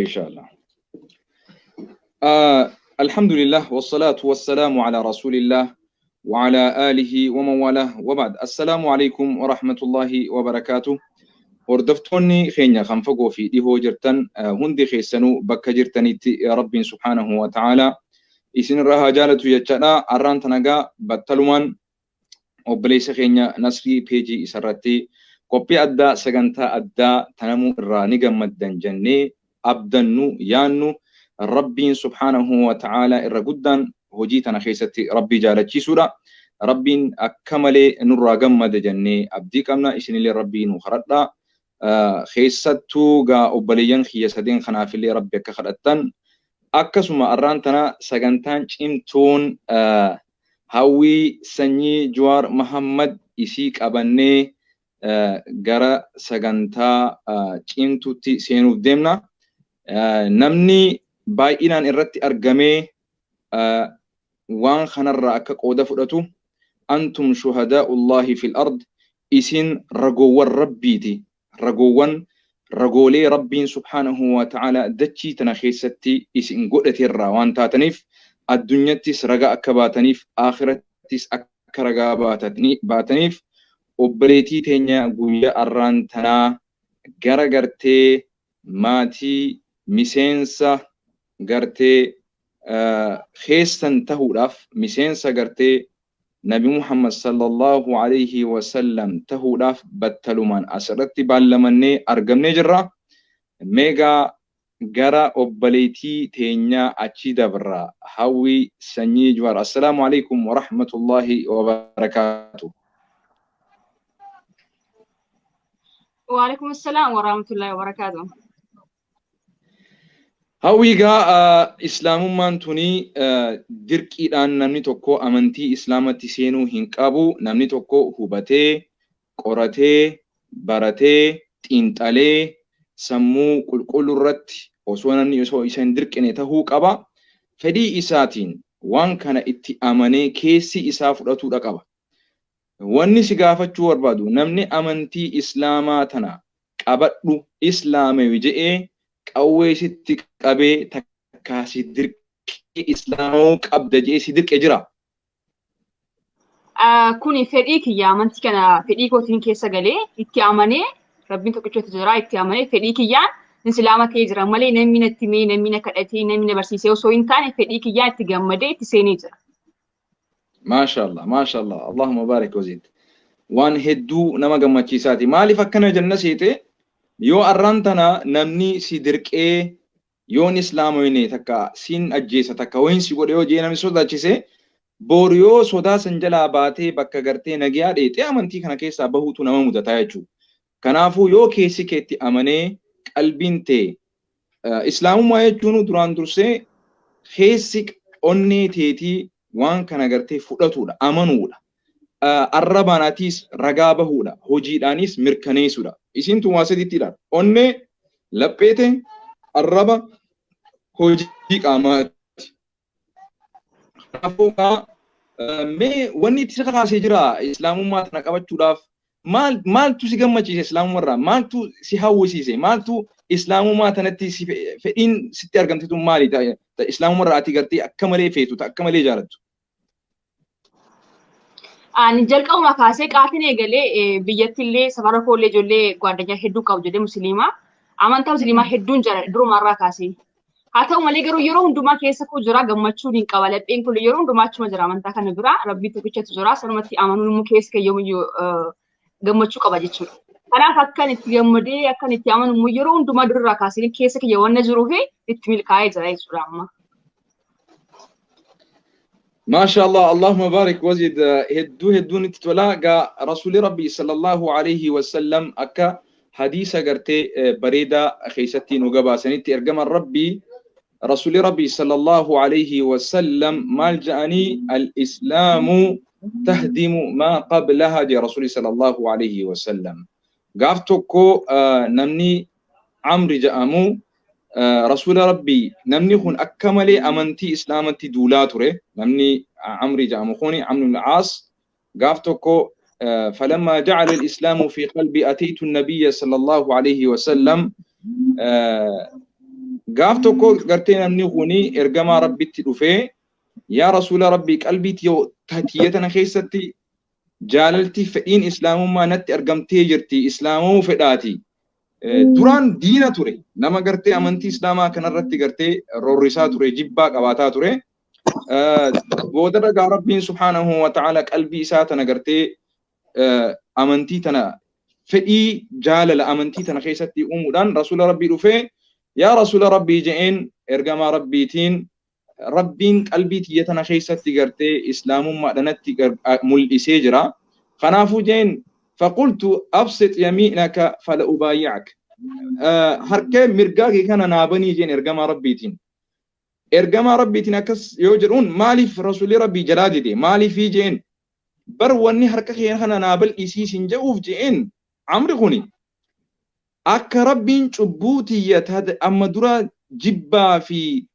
Inshallah. Alhamdulillah wassalatu wassalamu ala rasulillah wa ala alihi wa man walah wa ba'd. Assalaamu alaikum wa rahmatullahi wa barakaatuh. Hordoftoonni keenya kan fagoo fi dhihoo jirtan hundi keessanuu bakka jirtanitti Rabbiin subhaanahu wa ta'ala isinirraa haa jaalatu jechaadha. Arraan tanagaa battalumaan obboleessa keenya Nasrii peejii isarratti qophii addaa, sagantaa addaa tanamuu irraa ni gammaddan jennee abdannu, yaannu Rabbiin subhaanahu wa ta'ala irra guddaan hojii tana keessatti Rabbii jaalachiisuudha. Rabbiin akka malee nurraa gammada jennee abdii qabna. Isinillee Rabbii nu kadhadhaa. Keessattuu gaa obboleeyyan kiyya sadeen kanaafillee Rabbi akka kadhattan. Akkasuma arraan tana sagantaan cimtuun Hawwii Sanyii Jawaar Mahammad isii qabannee gara sagantaa cimtuutti seenuuf deemna. Namni baay'inaan irratti argamee waan kanarraa akka qooda fudhatu, antum shuhadaa'ullahi fil ard, isin ragoowwan Rabbiiti. Ragoowwan ragoolee Rabbiin subhaanahu wa ta'ala dachii tana keessatti isin godhateerraa waan taataniif, addunyattis ragaa akka baataniif, akhirattis akka ragaa baataniif, obboleetii teenya guyyaa arraan tanaa gara gartee maatii miseensa gartee keessan tahuudhaaf, miseensa gartee Nabi Muhammad sallallahu alayhi wa sallam tahuudhaaf battalumaan asirratti baallamannee argamnee jirra. Meegaa gara obboleetii teenyaa achi dabra. Hawwii Sanyii Jawaar. Assalaamu alaikum wa rahmatullahi wa barakaatuh. Wa alaikum assalam wa rahmatullahi wa barakaatuh. Hawwii gaa, islaamummaan tuni dirqiidhaan namni tokko amantii islaamatti seenuu hin qabu. Namni tokko hubatee, qoratee, baratee, xiinxalee, sammuu qulqulluu irratti osoo namni osoo isa hin dirqine tahuu qaba. Fedhii isaatiin waan kana itti amanee keessi isaa fudhatuudha qaba. Wanni si gaafachuu barbaadu, namni amantii islaamaa tana qabadhu, islaamawi je'ee qawwee sitti qabee takkaa si dirqee islaamawuu qabda je'ee si dirqe jira? Kuni fedhii kiyya, amantii kana fedhii kootiin keessa galee itti amanee, Rabbiin tokkichatu jira, itti amanee fedhii kiyyaan islaama ta'ee jira malee namni natti himee, namni na kadhatee, namni na barsiisee osoo hin taane fedhii kiyyaan itti gammadee itti seenee jira. Maashaallah, maashaallah, Allahumma barik wazid. Waan hedduu nama gammachiisaati. Maaliif akkana jenna seete, yoo arraan tana namni si dirqee yoon islaamawine takka siin ajjeesa takka wayin si godhe yoo jee namni sodaachise, boru yoo sodaa san jalaa baatee bakka gartee nagiyaa dheexee amantii kana keessaa bahuutu nama mudataa jechuudha. Kanaafuu yoo keessi keetti amanee qalbiin tee islaamummaa jechuun duraan dursee keessi onnee teetii waan kana gartee fudhatuudha, amanuudha. Arrabaan atiis ragaa bahuudha, hojiidhaanis mirkaneessuudha. Isiin tun waa sadiittidha. Onnee, lapheete, arraba, hojii qaamaati. Kanaafuu mee wanni itti si kakaasee jira islaamummaa tana qabachuudhaaf? Maaltu si gammachiise islaamummaa irraa? Maaltu si hawwisiise? Maaltu islaamummaa tanatti si fedhiin sitti argamte tun maali? Islaamummaa irraa ati gartee akka malee feetu, akka malee jaalattu. Ani jalqabuma kaasee qaatiin eegalee biyyatti illee safara koollee ijoollee gwaaddanyaa hedduu qabu jedhee musliimaa. Amantaa musliimaa hedduun jira durumarraa kaasee. Haa ta'u malee garuu yeroo hundumaa keessa koo jira, gammachuun hin qaba. Lapheen kun yeroo hundumaa achuma jira amantaa kana bira. Rabbii tokkichatu jira. Sanumatti amanuun immoo keessa kee yoomiyyuu gammachuu qaba jechuudha. Kanaaf akkan itti gammadee akkan itti amanu immoo yeroo hundumaa durirraa kaasee keessa kiyya wanna jiruu fi itti milkaa'ee jira jechuudha amma. Maashaallah, Allahumma barik wazid, hedduu hedduun itti tola. Gaa Rasuuli Rabbii sallallahu alayhi wasallam akka hadiisa gartee bareedaa keessatti nu gabaasanitti, ergaman Rabbii Rasuuli Rabbii sallallahu alayhi wasallam maal ja'anii? Al-islaamu tahdimu maa qablaha jee Rasuuli sallallahu alayhi wasallam. Gaaf tokko namni Amri ja'amu Rasuula Rabbii, namni kun akka malee amantii islaamatti duulaa ture. Namni Amri ja'amu kuni Amrul Aas gaaf tokko, falammaa ja'ala al-islaamu fi qalbi ataytu an-nabiyya sallallahu alayhi wasallam, Gaaf tokko gartee namni kuni ergamaa Rabbitti dhufee yaa Rasuula Rabbii qalbii tiyya tana keessatti jaalalti fedhiin islaamummaa natti argamtee jirti islaamuu fedhaati. Duraan diina ture nama gartee amantii islaamaa kanarratti gartee roorrisaa ture jibbaa qabaataa ture. Booda ragaa Rabbiin subhaanahu wa ta'ala qalbii isaa tana gartee amantii tana fedhii jaalala amantii tana keessatti uumuudhaan Rasuula Rabbii dhufee yaa Rasuula Rabbii je'een ergamaa Rabbiitiin Rabbiin qalbii tiyya tana keessatti gartee islaamummaadha natti mul'isee jira. Kanaafuu je'een faqultu absit yamiinaka fala ubaayi'ak. Harkee mirgaa kee kana naa banii jeen ergamaa Rabbiitiin. Ergamaa Rabbiitiin akkas yoo jedhuun maaliif Rasuulli Rabbii jalaa dide maaliifii jeen bar wanni harka kee kana naa bal'isii sin je'uuf je'een amri kuni akka Rabbiin cubbuu tiyya amma dura jibbaa fi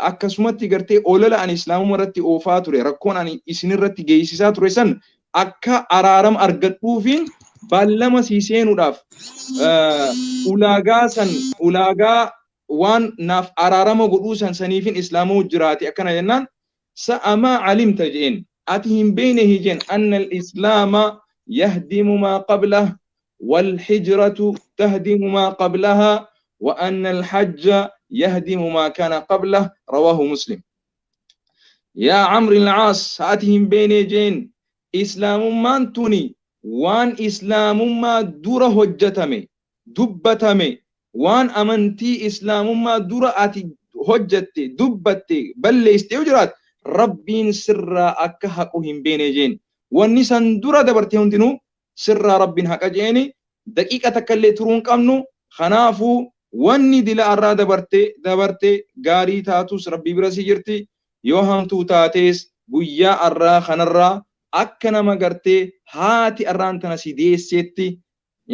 akkasumatti gartee olola ani islaamummaa irratti oofaa ture rakkoon ani isinirratti geessisaa ture san akka araarama argadhuufiin baallama sii seenuudhaaf ulaagaa san ulaagaa waan naaf araarama godhuu san saniifin islaamuu jiraate akkana jennaan sa'a maa calimta je'een ati hin beekne hijeen anna al-islaama yahdimu maa qablah والحجرة تهدم ما قبلها وأن الحج يهدم ما كان قبله رواه مسلم. يا عمرو العاص هاتهم بين جين إسلام من توني وان إسلام ما دور هجتمي دبتمي وان أمنتي إسلام ما دور أتي هجتي دبتي بل استوجرات ربين سر أكهقهم بين جين والنسان دور دبرتهم دينو سر ربين حق جيني دقيقة تكلي ترون قمنو خنافو wanni dila arraa dabarte gaarii taatus Rabbii bira si jirti yoo hamtuu taates guyyaa arraa kanarraa akka nama gartee haati arraan tana si deesseetti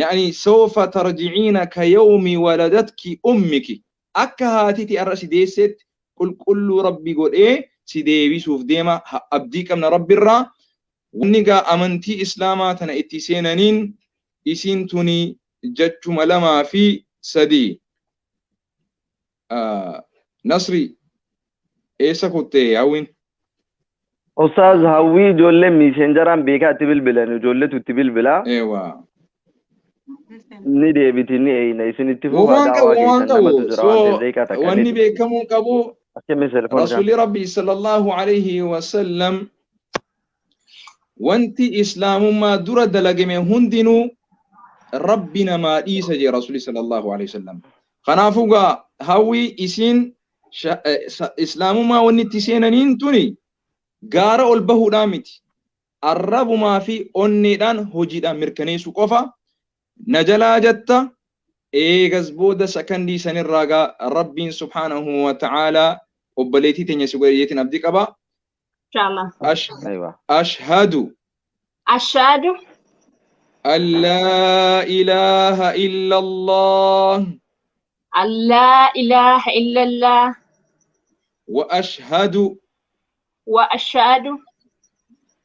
yaani sawfa tarji'iina ka yawmi waladatki ummiki akka haatiti arra si deesseetti qulqulluu Rabbi godhee si deebisuuf deema abdii qabna Rabbirraa. Wanni gaa amantii islaamaa tana itti seenaniin isiin tuni jechuma 2 fi 3. Nasri eessa kuttee hawwiin? Ustaaz hawwii ijoollee miiseenjaraan beekaa itti bilbilan ijoolletu itti bilbila. Eewwa. Ni deebiti ni eeyna isinitti fufaa daawwaa keessan namatu jira waan ta'eef deeqaa takka. Wanni beekamuu qabu Rasuulli Rabbii sallallahu alayhi wa sallam wanti islaamummaa dura dalagame hundinuu Rabbi namaa dhiisa jee Rasuulli sallallahu alayhi wa sallam. Kanaafuu gaa hawwii isiin islaamummaa wanni itti seenaniin tuni gaara ol bahuudhaan miti. Arrabumaa fi onneedhaan hojiidhaan mirkaneessuu qofa. Na jalaa jetta eegas booda sakandii sanirraa gaa Rabbiin subhaanahu wa ta'aalaa obboleettii teenya si godhe abdii qaba. Inshallah. Ashhadu. Ashhadu. أن لا إله إلا الله. أن لا إله إلا الله. وأشهد. وأشهد.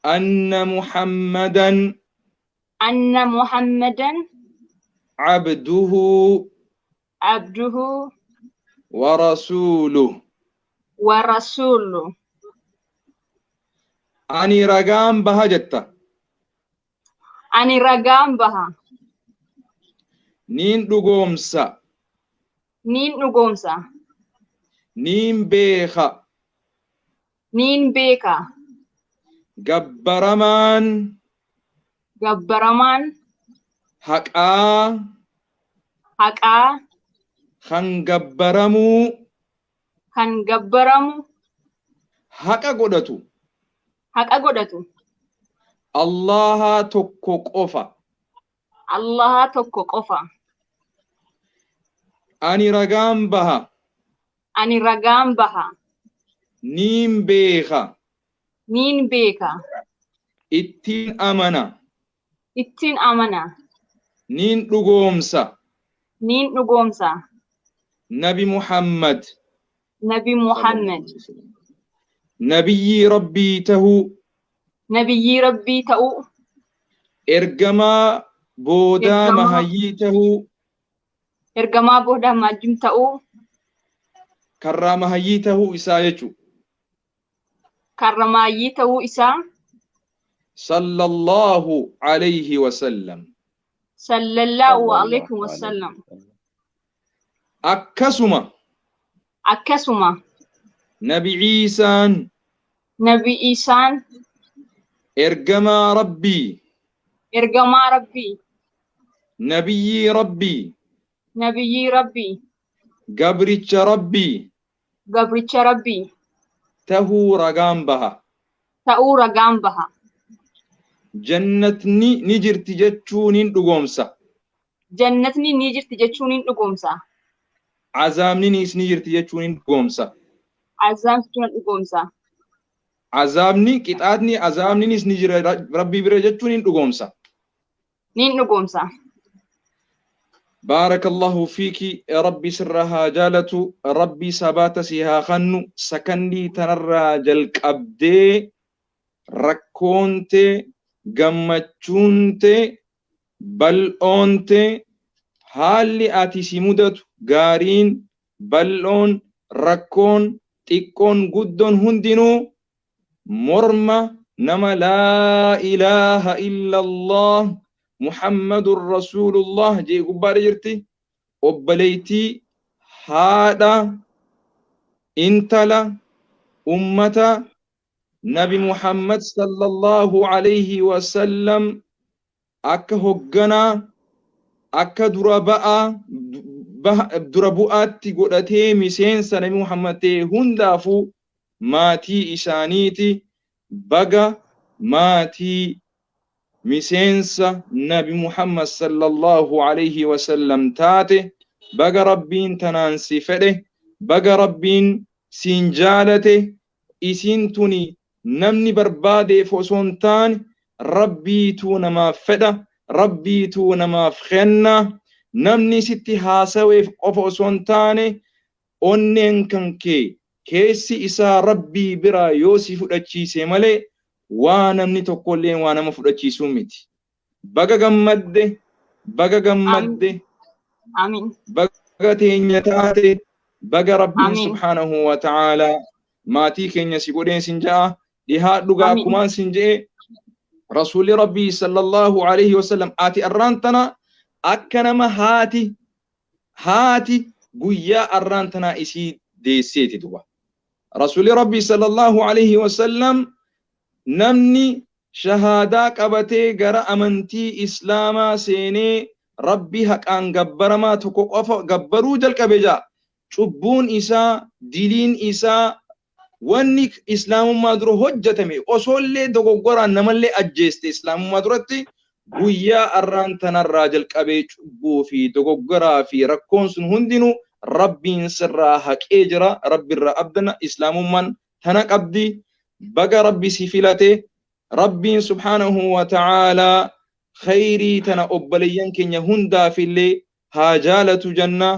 أن محمدا. أن محمدا. عبده. عبده. ورسوله. ورسوله. أني رقام بهجته. Ani ragaan baha. Niin dhugoomsa. Niin dhugoomsa. Niin beeka. Niin beeka. Gabbaramaan. Gabbaramaan. Haqaa. Haqaa. Kan gabbaramuu. Kan gabbaramu. Haqa godhatu. Haqa godhatu. Allaha tokko qofa. Allaha tokko qofa. Ani ragaan baha. Ani ragaan baha. Niin beeka. Niin beeka. Ittiin amana. Ittiin amana. Niin dhugoomsa. Niin dhugoomsa. Nabi Muhammad. Nabi Muhammad. Nabiyyi Rabbii tahuu. Nabiyyi Rabbii ta'uu. Ergamaa boodaa mahayyii tahuu. Ergamaa boodaa maajjum ta'uu. Karraamahayyii tahuu isaa jechuudha. Karramaayyii ta'uu isaa. Sallallahu alayhi wasallam. Sallallahu alayhi wasallam. Akkasuma. Akkasuma. Nabi Iisaan. Nabi Iisaan. Ergamaa Rabbii. Ergamaa Rabbii. Nabiyyii Rabbii. Nabiyyii Rabbii. Gabricha Rabbii. Gabricha Rabbii. Tahuu ragaan baha. Ta'uu ragaan baha. Jannatni ni jirti jechuun hin dhugoomsa. Jannatni ni jirti jechuun hin dhugoomsa. Azaabninis ni jirti jechuun hin dhugoomsa. Azaabni jechuun dhugoomsa. Azaabni qixaatni azaabninis ni jira Rabbii bira jechuun hin dhugoomsa. Ni dhugoomsa. Baarakallahu fiiki Rabbi sirra haa jaalatu Rabbi sabaata si haa kennu sakandii tanarraa jalqabdee rakkoonte gammachuunte bal'oonte haalli ati si mudatu gaariin bal'oon rakkoon xiqqoon guddoon hundinuu morma nama laa ilaaha illallah Muhammadun Rasuulullah jee gubbaadha jirti. Obboleettii haadha intala ummata Nabi Muhammad sallallahu alayhi wasallam akka hogganaa akka dura bu'aatti godhatee miseensa Nabi Muhammad ta'e hundaafuu maatii isaaniiti. Baga maatii miseensa Nabi Muhammad sallallahu alayhi wasallam taate baga Rabbiin tanaan si fedhe baga Rabbiin siin jaalate isiin tuni namni barbaadeef osoo hin taane Rabbiituu namaaf fedha Rabbiituu namaaf kenna namni sitti haasaweef qofa osoo hin taane onneen kan kee keessi isaa Rabbii biraa yoo si fudhachiise malee waa namni tokkollee waa nama fudhachiisuu miti. Baga gammadde, baga gammadde, Amiin. Baga teenya taate, baga Rabbiin subhaanahu wa ta'aalaa maatii keenya si godheen sin ja'a, dhihaadhu gaa akkumaan sin je'e Rasuulli Rabbii sallallahu alayhi wasallam ati arraan tana akka nama haati guyyaa arraan tanaa isii deesseeti duba. Rasuulli Rabbii sallallahu alayhi wasallam namni shahaadaa qabatee gara amantii Islaamaa seenee Rabbi haqaan gabbaramaa tokko qofa gabbaruu jalqabe ja'a. Cubbuun isaa, diliin isaa, wanni Islaamummaa dura hojjetame osoollee dogoggoraan namallee ajjeeste Islaamummaa duratti guyyaa arraan tanarraa jalqabee cubbuu fi dogoggoraa fi rakkoon sun hundinuu Rabbiin sirraa haqee jira. Rabbirraa abdana Islaamummaan tana qabdi. Baga Rabbi si filate Rabbiin subhaanahu wa ta'aalaa khayrii tana obboleeyyan keenya hundaafillee haa jaalatu janna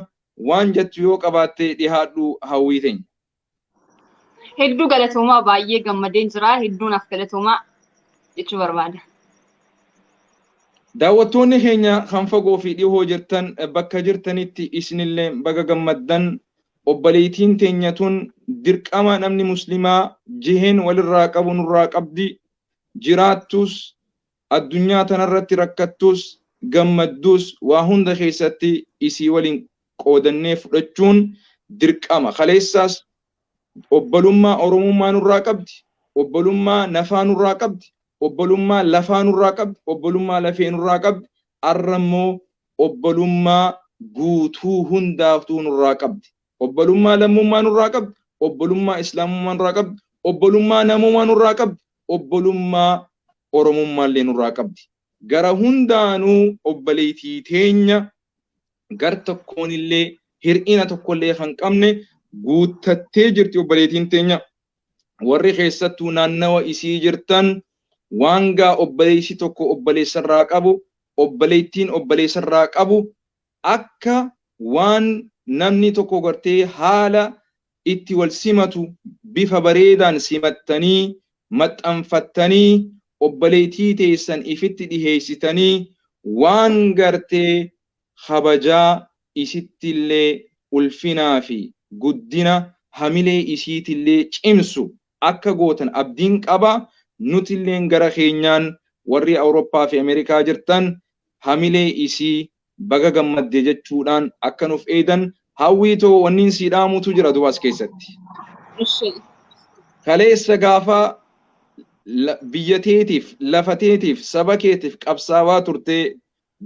waan jettu yoo qabaatte dhihaadhu hawwii teenya. Hedduu galatoomaa baay'ee gammadeen jira. Hedduu naaf galatoomaa jechuu barbaada. Daawwattoonni keenya kan fagoo fi dhihoo jirtan bakka jirtanitti isinillee baga gammaddan obboleettiin teenya tun dirqama namni muslimaa jiheen walirraa qabu nurraa qabdi jiraattus addunyaa tanarratti rakkattus gammaddus waa hunda keessatti isii waliin qoodannee fudhachuun dirqama. Kaleessaas obbolummaa Oromummaa nurraa qabdi, obbolummaa nafaa nurraa qabdi, obbolummaa lafaa nurraa qabdi, obbolummaa lafee nurraa qabdi, arra immoo obbolummaa guutuu hundaaftuu nurraa qabdi. Obbolummaa lammummaa nurraa qabdi, obbolummaa Islaamummaa nurraa qabdi, obbolummaa namummaa nurraa qabdi, obbolummaa Oromummaallee nurraa qabdi. Gara hundaanuu obboleettii teenya gar tokkoonillee hir'ina tokkollee kan qabne guuttattee jirti obboleettiin teenya. Warri keessattuu naannawa isii jirtan waan gaa obboleessi tokko obboleessarraa qabu, obboleettiin obboleessarraa qabu akka waan namni tokko gartee haala itti wal simatu bifa bareedaan simattanii maxxanfattanii obboleettii teessan ifitti dhiheessitanii waan gartee kabajaa isittillee ulfinaa fi guddina Hamilee isiitillee cimsu akka gootan abdiin qaba. Nutilleen gara keenyaan warri Awurooppaa fi Ameerikaa jirtan hamilee isii baga gammadde jechuudhaan akka nuuf eedan hawwiitoo wanniin sii dhaamutu jira dubaas keessatti. Kaleessa gaafa biyya teetiif, lafa teetiif, saba keetiif qabsaawaa turtee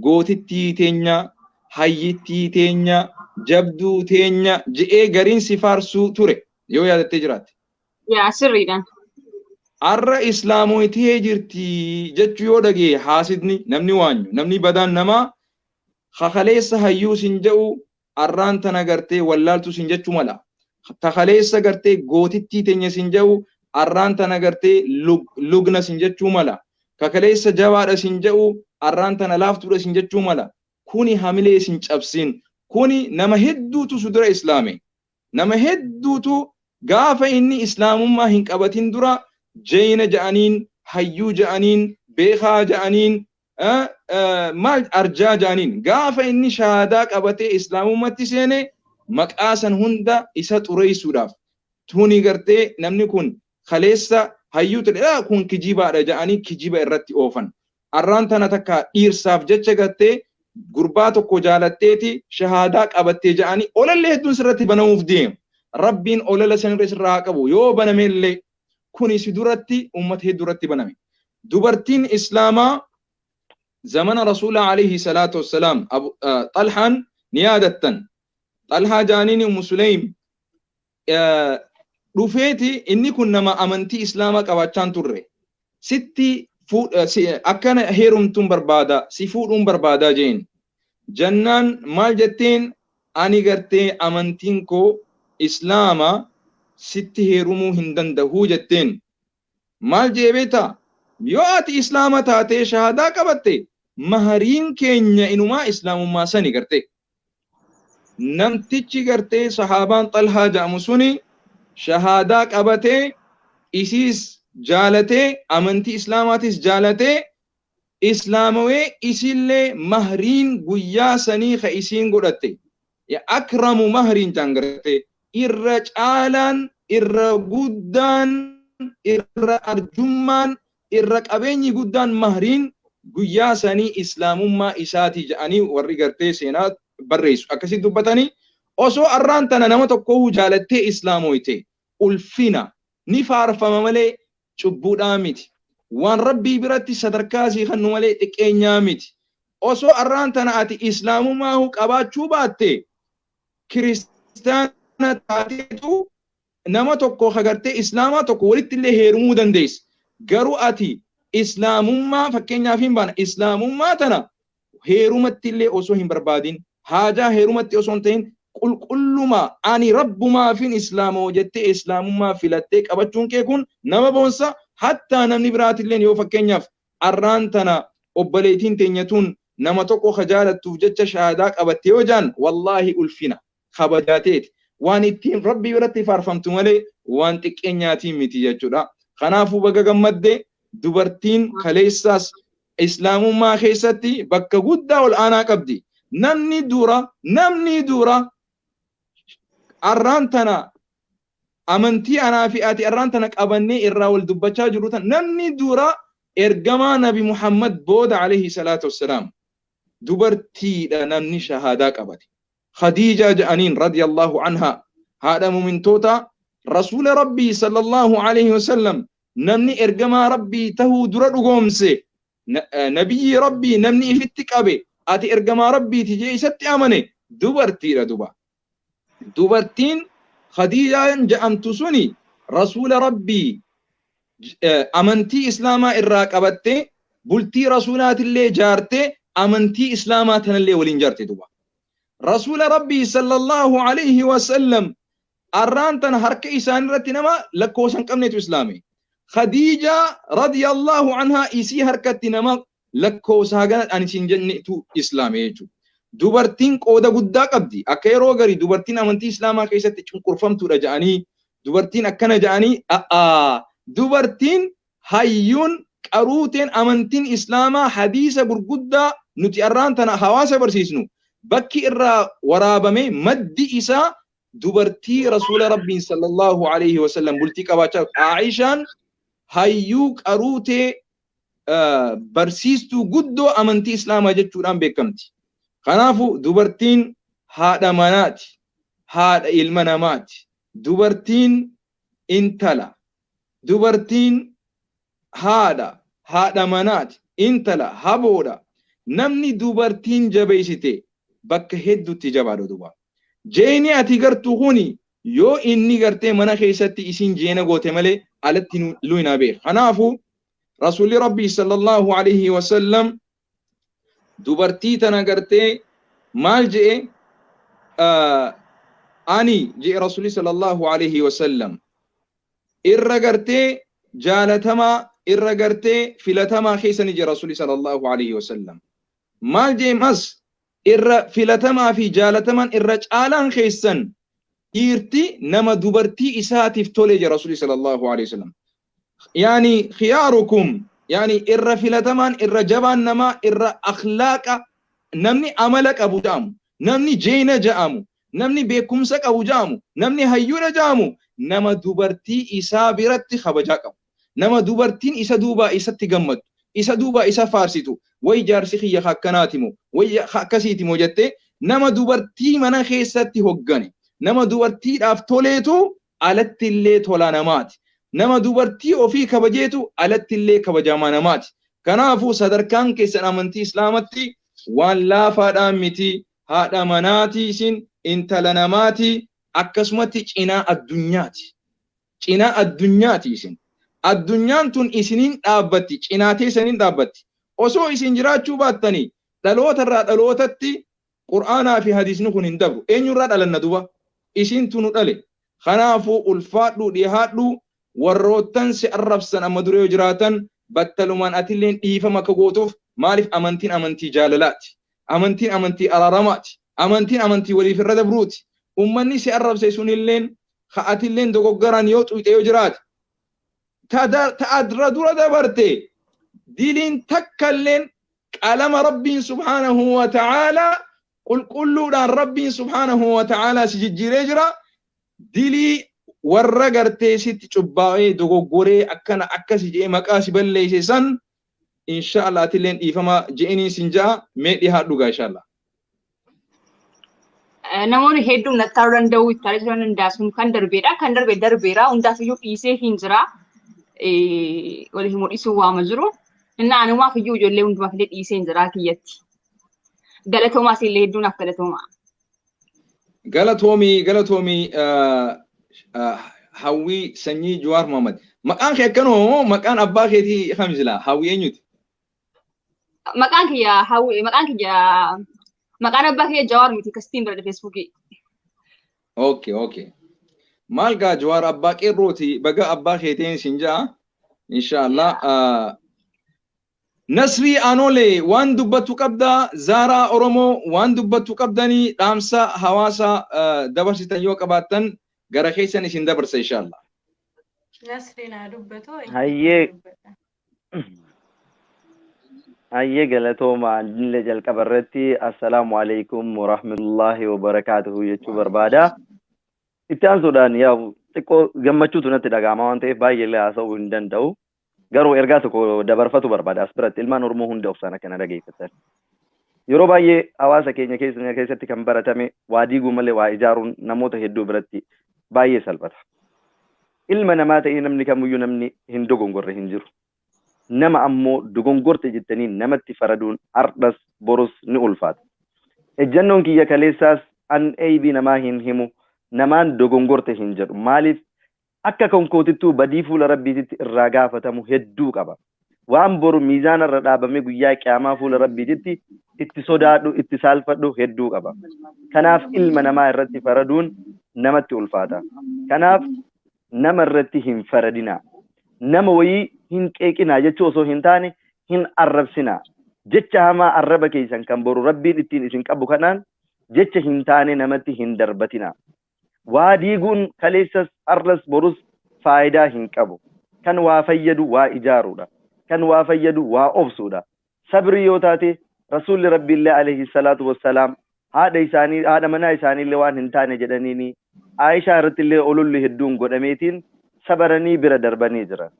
gootittii teenya, hayyittii teenya, jabduu teenya je'ee gariin si faarsuu ture yoo yaadattee jiraatte. Yaa sirriidhaan. Arra islaamoyitee jirti jechuu yoo dhagee haasidni namni waanyu namni badaan namaa kakaleessa hayyuu sin je'u arraan tana gartee wallaaltuu sin jechuu mala. Takaleessa gartee gootittii teenya sin je'u arraan tana gartee lugna sin jechuu mala. Kakaleessa jabaadha sin je'u arraan tana laaftuudha sin jechuu mala. Kuni hamilee sin cabsin. Kuni nama hedduutu su dura islaame. Nama hedduutu gaafa inni islaamummaa hin qabatin dura jeyna ja'aniin, hayyuu ja'aniin, beekaa ja'aniin, maal arjaa ja'aniin gaafa inni shahaadaa qabatee islaamummaatti seene maqaa san hunda isa xureessuudhaaf tuni gartee namni kun kaleessa hayyuu ture kun kijibaadha ja'anii kijiba irratti oofan. Arraan tana takka dhiirsaaf jecha gartee gurbaa tokko jaalatteeti shahaadaa qabattee ja'anii olallee hedduun sirratti banamuuf deemu. Rabbiin olala sanirra sirraa haa qabu yoo banamellee kuni si duratti uummata hedduu irratti baname. Dubartiin Islaamaa zamana Rasuula alayhi salaatu wassalaam Xalhaan ni yaadattan. Xalhaa jaaniin Ummu Suleym dhufeeti inni kun nama amantii Islaamaa qabaachaa turre. Sitti akkana heerumtuun barbaada si fuudhuun barbaadaa jeen. Jannaan maal jetteen ani gartee amantiin koo Islaama sitti heerumuu hin danda'uu jetteen. Maal jee beektaa? Yoo ati Islaama taatee shahaadaa qabatte mahariin keenya inumaa Islaamummaa sani gartee. Namtichi gartee sahaabaan Xalhaa jedhamu suni shahaadaa qabatee isiis jaalatee amantii Islaamaatis jaalatee Islaamawee isillee mahriin guyyaa sanii ka isiin godhatte. Akramu mahriin jaan gartee irra caalaan irra guddaan irra arjummaan irra qabeenyi guddaan mahriin guyyaa sanii islaamummaa isaatii jedhanii warri gartee seenaa barreessu akkasitti dubbatanii osoo arraan tana nama tokko jaalattee islaamoyte ulfina ni faarfama malee cubbuudhaa miti. Waan rabbii biratti sadarkaa sii kennu malee xiqqeenyaa miti. Osoo arraan tana ati islaamummaa qabaachuu baatte kiristaana taateetu nama tokko agartee islaamaa tokko walitti illee heerumuu dandeessa. Garuu ati islaamummaa fakkeenyaaf hin baana islaamummaa tana heerumatti illee osoo hin barbaadin haajaa heerumatti osoo hin ta'in qulqulluma ani rabbumaafin islaamoo jettee islaamummaa filattee qabachuun kee kun nama boonsa. Hattaa namni biraatillee yoo fakkeenyaaf arraan tana obboleettiin teenyatuun nama tokko ka jaalattuuf jecha shahaadaa qabatte yoo jaan wallaahi ulfina kabajaateeti. Waan ittiin rabbii biratti faarfamtu malee waan xiqqeenyaatiin miti jechuudha. Kanaafuu baga gammadde dubartiin kaleessaas islaamummaa keessatti bakka guddaa ol aanaa qabdi. Namni dura arraan tana amantii anaa fi ati arraan tana qabannee irraa wal dubbachaa jirru tan namni dura ergamaa Nabi Muhammad booda alayhi salaatu wassalaam dubartiidha namni shahaadaa qabate. Khadiijaa jedhaniin radiyallahu anha haadha mumintoota rasuula rabbii sallallahu alayhi wasallam namni ergamaa rabbii tahuu dura dhugoomse nabiyyi rabbii namni ifitti qabe ati ergamaa rabbiiti jee isatti amane dubartiidha duba. Dubartiin Khadiijaan jedhamtu suni rasuula rabbii amantii islaamaa irraa qabattee bultii rasuulaatillee jaartee amantii islaamaa tanallee waliin jaarte duba. Rasuula rabbii sallallahu alayhi wasallam arraan tana harka isaanirratti nama lakkoofsa hin qabnetu islaame. Khadiijaa radiyallahu anhaa isii harkatti nama lakkoofsa hagana ani siin jennetu islaame jechuudha. Dubartiin qooda guddaa qabdi. Akka yeroo garii dubartiin amantii islaamaa keessatti cunqurfamtuudha jedhanii dubartiin akkana jedhanii dubartiin hayyuun qaruuteen amantiin islaamaa hadiisa gurguddaa nuti arraan tana hawaasa barsiisnu bakki irraa waraabame maddi isaa Dubartii Rasuula Rabbiin sallallahu alaihi wasallam bultii qabaachaa Aishaan hayyuu qaruutee barsiistuu guddoo amantii Islaamaa jechuudhaan beekamti. Kanaafuu dubartiin haadha manaati, haadha ilma namaati. Dubartiin intala, dubartiin haadha, haadha manaati, intala, haboodha. Namni dubartiin jabeessite bakka hedduutti jabaadha duba. Jeeni ati gartuu kuni yoo inni gartee mana keessatti isin jeena goote malee alatti luyna beek. Kanaafuu Rasuulli Rabbii sallallahu alaihi wasallam dubartii tana gartee maal je'e? Ani je'e Rasuulli sallallahu alaihi wasallam irra gartee jaalatamaa, irra gartee filatamaa keessani je'e Rasuulli sallallahu alaihi wasallam. Maal je'e mas? Irra filatamaa fi jaalatamaan irra caalaan keessan dhiirti nama dubartii isaatiif tole je'e Rasuulli sallallahu alaihi wasallam. Yaani khiyaarukum, yaani irra filatamaan, irra jabaan namaa, irra akhlaaqa namni amala qabu jedhamu, namni jeena jedhamu, namni beekumsa qabu jedhamu, namni hayyuudha jedhamu nama dubartii isaa biratti kabajaa qabu, nama dubartiin isa duubaa isatti gammaddu, isa duubaa isa faarsitu, way jaarsi kiyya akkanaati moo way akkasiiti moo jettee nama dubartii mana keessatti hoggane, nama dubartiidhaaf toleetu alatti illee tola namaati. Nama dubartii ofii kabajeetu alatti illee kabajamaa namaati. Kanaafuu sadarkaan keessan amantii Islaamatti waan laafaadhaan miti. Haadha manaati isin, intala namaati, akkasumatti cinaa addunyaati. Cinaa addunyaati isin. Addunyaan tun isiniin dhaabbatti, cinaa teessaniin dhaabbatti. Osoo isin jiraachuu baattanii dhalootarraa dhalootatti Qur'aanaa fi hadiisni kun hin dabru. Eenyurraa dhalanna duba? Isintu nu dhale. Kanaafuu ulfaadhu, dhihaadhu. Warroottan si arrabsan amma dura yoo jiraatan battalumaan atilleen dhiifama akka gootuuf. Maaliif? Amantiin amantii jaalalaati. Amantiin amantii araaramaati. Amantiin amantii waliif irra dabruuti. Ummanni si arrabse sunilleen ka atilleen dogoggaraan yoo xuyxe yoo jiraate, ta dura dabarte diliin takkalleen qalama Rabbiin subhaanahu wa ta'aalaa qulqulluudhaan Rabbiin subhaanahu wa ta'aalaa si jijjiiree jira. Dilii warra gartee sitti cubbaa'ee dogoggoree akkana akkasi jedhee maqaa si balleesse san insha Allah atilleen dhiifama je'iniin sin ja'a. Mee dhihaadhu gaa insha Allah. Namoonni hedduun nattaaruu danda'u, itti taa'uu danda'a, sun kan darbeedha. Kan darbe darbeera. Hundaaf iyyuu dhiisee hin jira. Walii himuu dhiisuu waama jiru. Inni anumaaf iyyuu ijoollee hundumaaf illee dhiisee hin jira kiyyatti. Galatoomaas illee hedduun af galatoomaa. Galatoomii, galatoomii Hawwii sanyii Jawaar Muhammad. Maqaan kee akkanuma moo maqaan abbaa keetii kam silaa? Hawwii eenyuti? Maqaan kiyya Hawwii, maqaan kiyya, maqaan abbaa kiyya Jawaar miti, kastiin bira Feesbuukii. Okay. Maal gaa, Jawaar abbaa qeerrooti, baga abbaa keetiin sin ja'a. Insha Allah. Nasrii Anolee waan dubbattu qabdaa, Zaaraa Oromoo waan dubbattu qabdanii, dhaamsa hawaasa dabarsitan yoo qabaattan gara keessan isin dabarsa insha Allah. Nasri naa dubbatu. Hayyee. Hayyee, galatooma. Illee jalqaba irratti assalaamu alaikum warahmatullahi wabarakaatuhu jechuu barbaada. Itti aansuudhaan yaa xiqqoo gammachuutu natti dhaga'ama waan ta'eef baay'ee illee haasa'uu hin danda'u. Garuu ergaa tokko dabarfatu barbaada as biratti, ilmaan Oromoo hunda obsaan akkana dhageeffatan. Yeroo baay'ee hawaasa keenya keessatti kan baratame waa diiguu malee waa ijaaruun namoota hedduu biratti baay'ee salphata. Ilma namaa ta'ee namni kamiyyuu namni hin dogongorre hin jiru. Nama ammoo dogongorte jettanii namatti faraduun ardhas borus ni ulfaata. Ejjannoon kiyya kaleessaas an eeybii namaa hin himu, namaan dogongorte hin jedhu. Maaliif? Akka konkootittuu badii fuula Rabbiititti irraa gaafatamu hedduu qaba. Waan boru miizaana irra dhaabamee guyyaa qiyaamaa fuula Rabbiititti itti sodaadhu, itti saalfadhu hedduu qaba. Kanaaf ilma namaa irratti faraduun namatti ulfaata. Kanaaf nama irratti hin faradinaa. Nama wayii hin qeeqinaa jechuu osoo hin taane hin arrabsinaa. Jecha hamaa arraba keessan kan boru Rabbiin ittiin isin qabu kanaan jecha hin taane namatti hin darbatinaa. Waa diiguun kaleessas har'as borus faayidaa hin qabu. Kan waa fayyadu waa ijaaruudha. Kan waa fayyadu waa obsuudha. Sabrii yoo taate, Rasuulli Rabbiillee alayhi salaatu wassalaam haadha isaanii, haadha manaa isaaniillee waan hin taane jedhaniini. Aayishaa irratti illee ololli hedduun godhameetiin sabaranii bira darbanii jiran.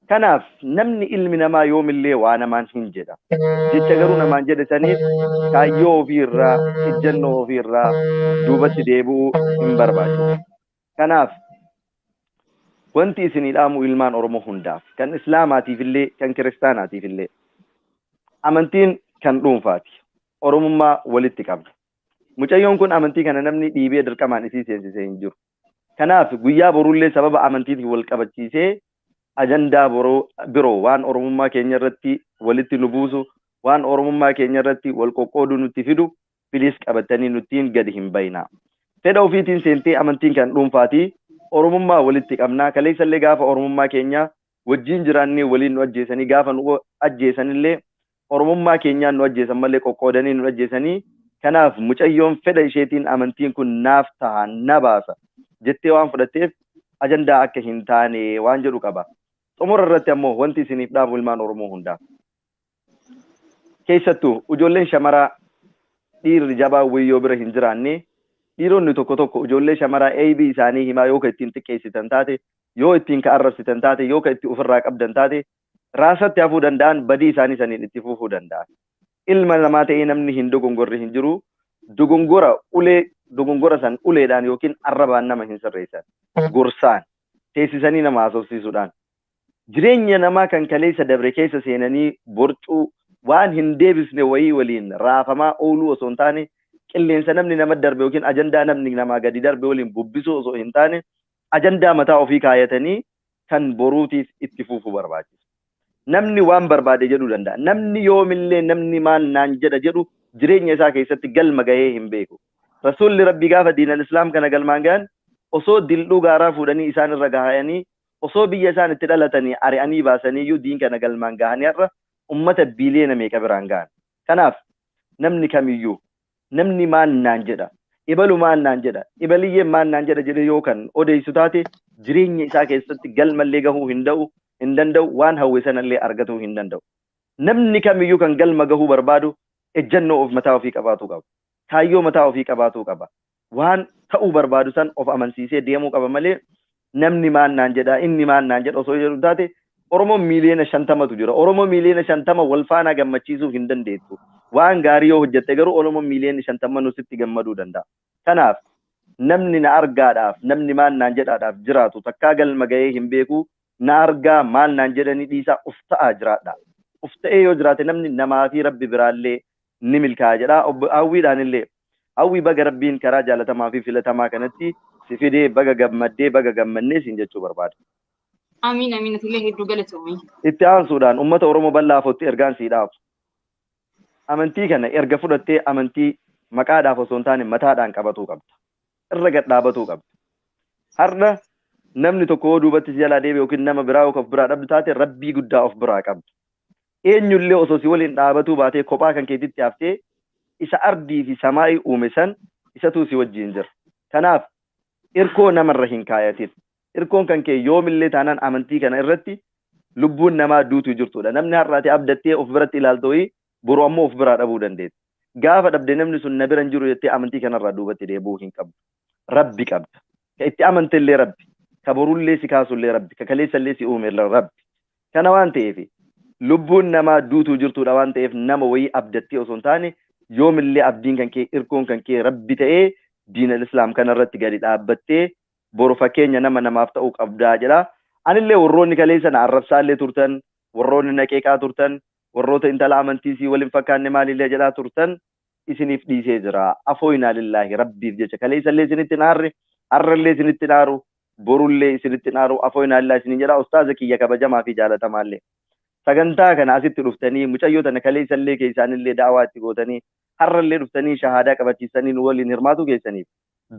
Kanaaf namni ilmi namaa yoomillee waa namaan hin jedha. Jecha garuu namaan jedhe saniif kaayyoo ofii irraa, ejjennoo ofii irraa duubatti deebi'uu hin barbaachisu. Kanaaf wanti isinii dhaamu ilmaan Oromoo hundaaf, kan Islaamaatiif illee, kan Kiristaanaatiif illee, amantiin kan dhuunfaati. Oromummaa walitti qabna. Mucayyoon kun amantii kana namni dhiibee dirqamaan isii seensisee hin jiru. Kanaaf guyyaa boruullee sababa amantiitiin wal qabachiisee ajandaa boroo biroo waan Oromummaa keenya irratti walitti nu buusu, waan Oromummaa keenya irratti wal qoqqooduu nutti fidu please qabatanii nuttiin gadi hin bayinaa. Fedha ofiitiin seentee amantiin kan dhuunfaati. Oromummaa walitti qabnaa. Kaleessallee gaafa Oromummaa keenya wajjin jiraannee waliin nu ajjeesanii, gaafa nu ajjeesanillee Oromummaa keenyaan nu ajjeesan malee qoqqoodanii nu ajjeesanii. Kanaaf mucayyoon fedha isheetiin amantiin kun naaf taha, na baasa jettee waan fudhatteef ajandaa akka hin taane waan jedhu qaba. Xumura irratti ammoo wanti isiniif dhaamu ilmaan Oromoo hundaaf. Keessattuu ijoolleen shamaraa, dhiirri jabaa wayyoo bira hin jiraanne, dhiironni tokko tokko ijoollee shamaraa eebii isaanii himaa yoo ka ittiin xiqqeessitan taate, yoo ittiin ka arrabsitan taate, yoo ka itti ofirraa qabdan taate, raasatti hafuu danda'an, badii isaanii saniin itti fufuu danda'an. Ilma namaa ta'ee namni hin dogongorre hin jiru. Dogongora ulee, dogongora san uleedhaan yookiin arrabaan nama hin sirreessan. Gorsaan teessisanii nama haasofsiisuudhaan. Jireenya namaa kan kaleessa dabre keessa seenanii borcuu, waan hin deebisne wayii waliin raafamaa ooluu osoo hin taane, qilleensa namni nama darbe yookiin ajandaa namni namaa gadi darbe waliin bubbisuu osoo hin taane, ajandaa mataa ofii kaayatanii kan boruutiif itti fufuu barbaachisa. Namni waan barbaade jedhuu danda'a. Namni yoomillee namni maal naan jedha jedhu jireenya isaa keessatti galma gahee hin beeku. Rasuulli Rabbii gaafa diinal Islaam kana galmaan gahan, osoo dildhuu gaaraa fuudhanii isaan irra gahanii, osoo biyya isaan itti dhalatanii ari'anii baasanii iyyuu diin kana galmaan gahanii har'a ummata biiliyoona meeqa biraan gahan. Kanaaf namni kamiyyuu namni maal naan jedha, ibalu maal naan jedha, ibaliyyeen maal naan jedha jedhee yoo kan odeessu taate, jireenya isaa keessatti galmallee gahuu hin da'u hin danda'u, waan hawwe sanallee argatuu hin danda'u. Namni kamiyyuu kan galma gahuu barbaadu ejjennoo of mataa ofii qabaatuu qaba. Kaayyoo mataa ofii qabaatuu qaba. Waan ta'uu barbaadu san of amansiisee deemuu qaba malee namni maal naan jedha, inni maal naan jedha osoo jedhu taate, Oromoon 50,000,000tu jira. Oromoo 50,000,000 wal faanaa gammachiisuu hin dandeettu. Waan gaarii yoo hojjette garuu Oromoon 50,000,000 sitti gammaduu danda'a. Kanaaf namni na argaadhaaf, namni maal naan jedhaadhaaf jiraatu takkaa galma gahee hin beeku. Na argaa, maal naan jedhanii dhiisaa, uf ta'aa jiraadha. Uf ta'ee yoo jiraate namni namaa fi Rabbi biraallee ni milkaa'a jedha. Obbo Hawwiidhaan illee, Hawwii, baga Rabbiin karaa jaalatamaa fi filatamaa kanatti si fidee, baga gammaddee, baga gammannee siin jechuu barbaada. Amiin, amiin, atillee hedduu galatoomii. Itti aansuudhaan uummata Oromoo bal'aafotti ergaan sii dhaabu. Amantii kana erga fudhattee amantii maqaadhaaf osoo hin taane mataadhaan qabatuu qabda. Irra gad dhaabatuu qabda. Har'a namni tokko yoo duubatti si jalaa deebi'e yookiin nama biraa yoo of biraa dhabdu taate, Rabbii guddaa of biraa qabda. Eenyullee osoo si waliin dhaabatuu baatee kophaa kan keetitti haftee, isa ardii fi samaa'ii uume san isatuu si wajjin jira. Kanaaf irkoo namarra hin kaayatin. Irkoon kan kee yoomillee taanaan amantii kana irratti lubbuun namaa duutu jirtudha. Namni har'aati abdattee of biratti ilaaltu wayii boru ammoo of biraa dhabuu dandeessa. Gaafa dhabde namni sun na bira hin jiru jettee amantii kanarraa duubatti deebi'uu hin qabdu. Rabbi qabda. Ka itti amantellee Rabbi. Ka borullee si kaasullee Rabbi. Ka kaleessallee si uume Rabbi. Kana waan ta'eef lubbuun namaa duutuu jirtudha waan ta'eef, nama wayii abdattee osoo hin taane, yoomillee abdiin kan kee, irkoon kan kee Rabbi ta'ee, diinal Islaam kanarratti gadi dhaabbattee boru fakkeenya nama namaaf ta'uu qabdaa jedha. Anillee warroonni kaleessa na arrabsaallee turtan, warroonni na qeeqaa turtan, warroota intala amantii sii waliin fakkaanne maalillee jedhaa turtan isiniif dhiisee jira. Afooyinaa lillaahi, Rabbiif jecha kaleessallee isinitti hin aarre, har'allee isinitti hin aaru, borullee isinitti hin aaru, afooyinaa lillaahi isiniin jedha. Ustaaza kiyya kabajamaa fi jaalatamaallee. Sagantaa kana asitti dhuftanii mucayyoo tana kaleessallee keessaanillee da'awaa itti gootanii, har'allee dhuftanii shahaadaa qabachiisanii nu waliin hirmaatuu keessaniif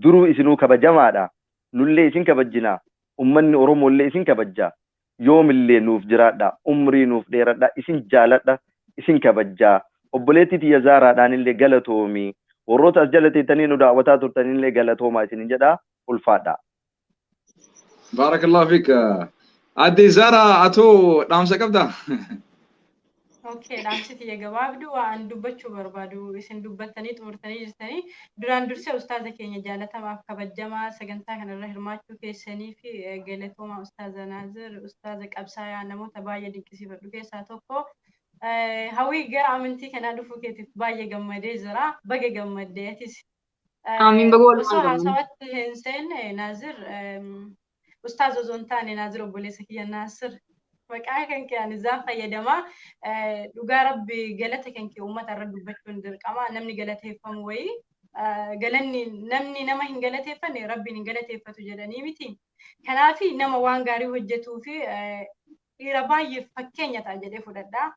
duruu isinuu kabajamaadha. Nullee isin kabajjina. Ummanni Oromoollee isin kabajja. Yoomillee nuuf jiraadha. Umrii nuuf dheeradha. Isin jaaladha. Isin kabajjaa. Obboleettii tiyya Zaaraadhaan illee galatoomi. Warroota as jala teettanii nu daawwataa turtanillee galatoomaa isinin jedha. Ulfaadha. Barakallahu fiik. Aadde Zaara, atoo dhaamsa qabdaa? Okay, dhaamsi kiyya gabaabduu waan dubbachuu barbaadu isin dubbattanii xumurtanii jirtanii. Duraan dursee ustaaza keenya jaalatamaaf kabajamaa sagantaa kanarra hirmaachuu keessanii fi galatooma ustaaza Naazir, ustaaza qabsaayaa namoota baay'ee dinqisiifadhu keessaa tokko. Hawwii, gara amantii kanaa dhufuu keetiif baay'ee gammadee jira. Baga gammaddee atis. Amiin, baga walumaan Osoo gammadne. haasawatti hin seenne, Naazir, ustaaza osoo hin taane Naazir, obboleessa kiyya Naasir, maqaa kan kee ani isaan fayyadamaa. Dhugaa Rabbi, galata kan kee uummata irra dubbachuun dirqama. Namni galateeffamu wayii, galanni namni nama hin galateeffanne Rabbiin hin galateeffatu jedhanii miti. Kanaafi nama waan gaarii hojjetuu fi dhiira baay'eef fakkeenya ta'a jedhee fudhadha.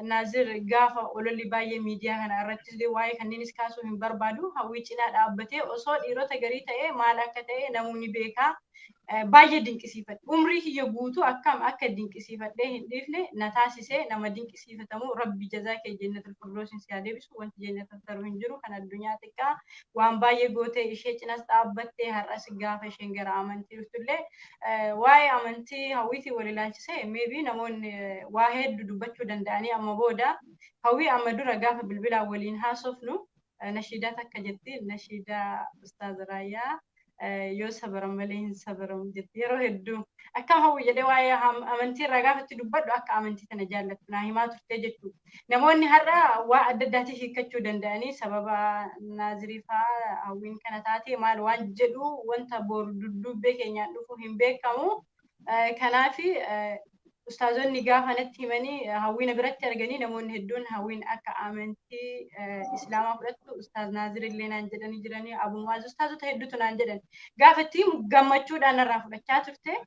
Naazir gaafa ololli baay'ee miidiyaa kana irrattis illee waa'ee kanneenis kaasuu hin barbaadu. Hawwii cinaa dhaabbatee osoo dhiirota garii ta'ee maal akka ta'e namoonni beekaa. Baay'ee dinqisiifadhe. Umrii kiyya guutuu akkam akka dinqisiifadhee hin dhiifne na taasisee. Nama dinqisiifatamu, Rabbi jazaa kee jennatul firdoosiin si haa deebisu. Wanti jennata taru hin jiru, kan addunyaa xiqqaa. Waan baay'ee gootee ishee cinas dhaabbattee, har'as gaafa isheen gara amantii dhuftullee, waa'ee amantii Hawwiitiin wal ilaalchisee maybe namoonni waa hedduu dubbachuu danda'anii. Amma booda Hawwii amma dura gaafa bilbilaan waliin haasofnu nashiidaa takka jetti, nashiidaa Ustaaz Raayyaa, yoo sabaran malee hin sabaramu jetti. Yeroo hedduu akkam Hawwi jedhee waa'ee amantii irraa gaafa itti dubbadhu, akka amantii tana jaallattu naa himaa turte jechuudha. Namoonni har'a waa adda addaatiif hiikkachuu danda'anii, sababa Naazirii fa'aa Hawwiin kana taate maal waan jedhu, wanta boru dudduubbee keenyaan dhufu hin beekamu. Kanaafi ustaazonni gaafa natti himanii Hawwiina biratti arganii, namoonni hedduun Hawwiin akka amantii islaamaa fudhattu Ustaaz Naazir illee naan jedhanii jiranii, Abu Muwaaz, ustaazota hedduutu naan jedhan. Gaafa itti himu gammachuudhaan irraa fudhachaa turte.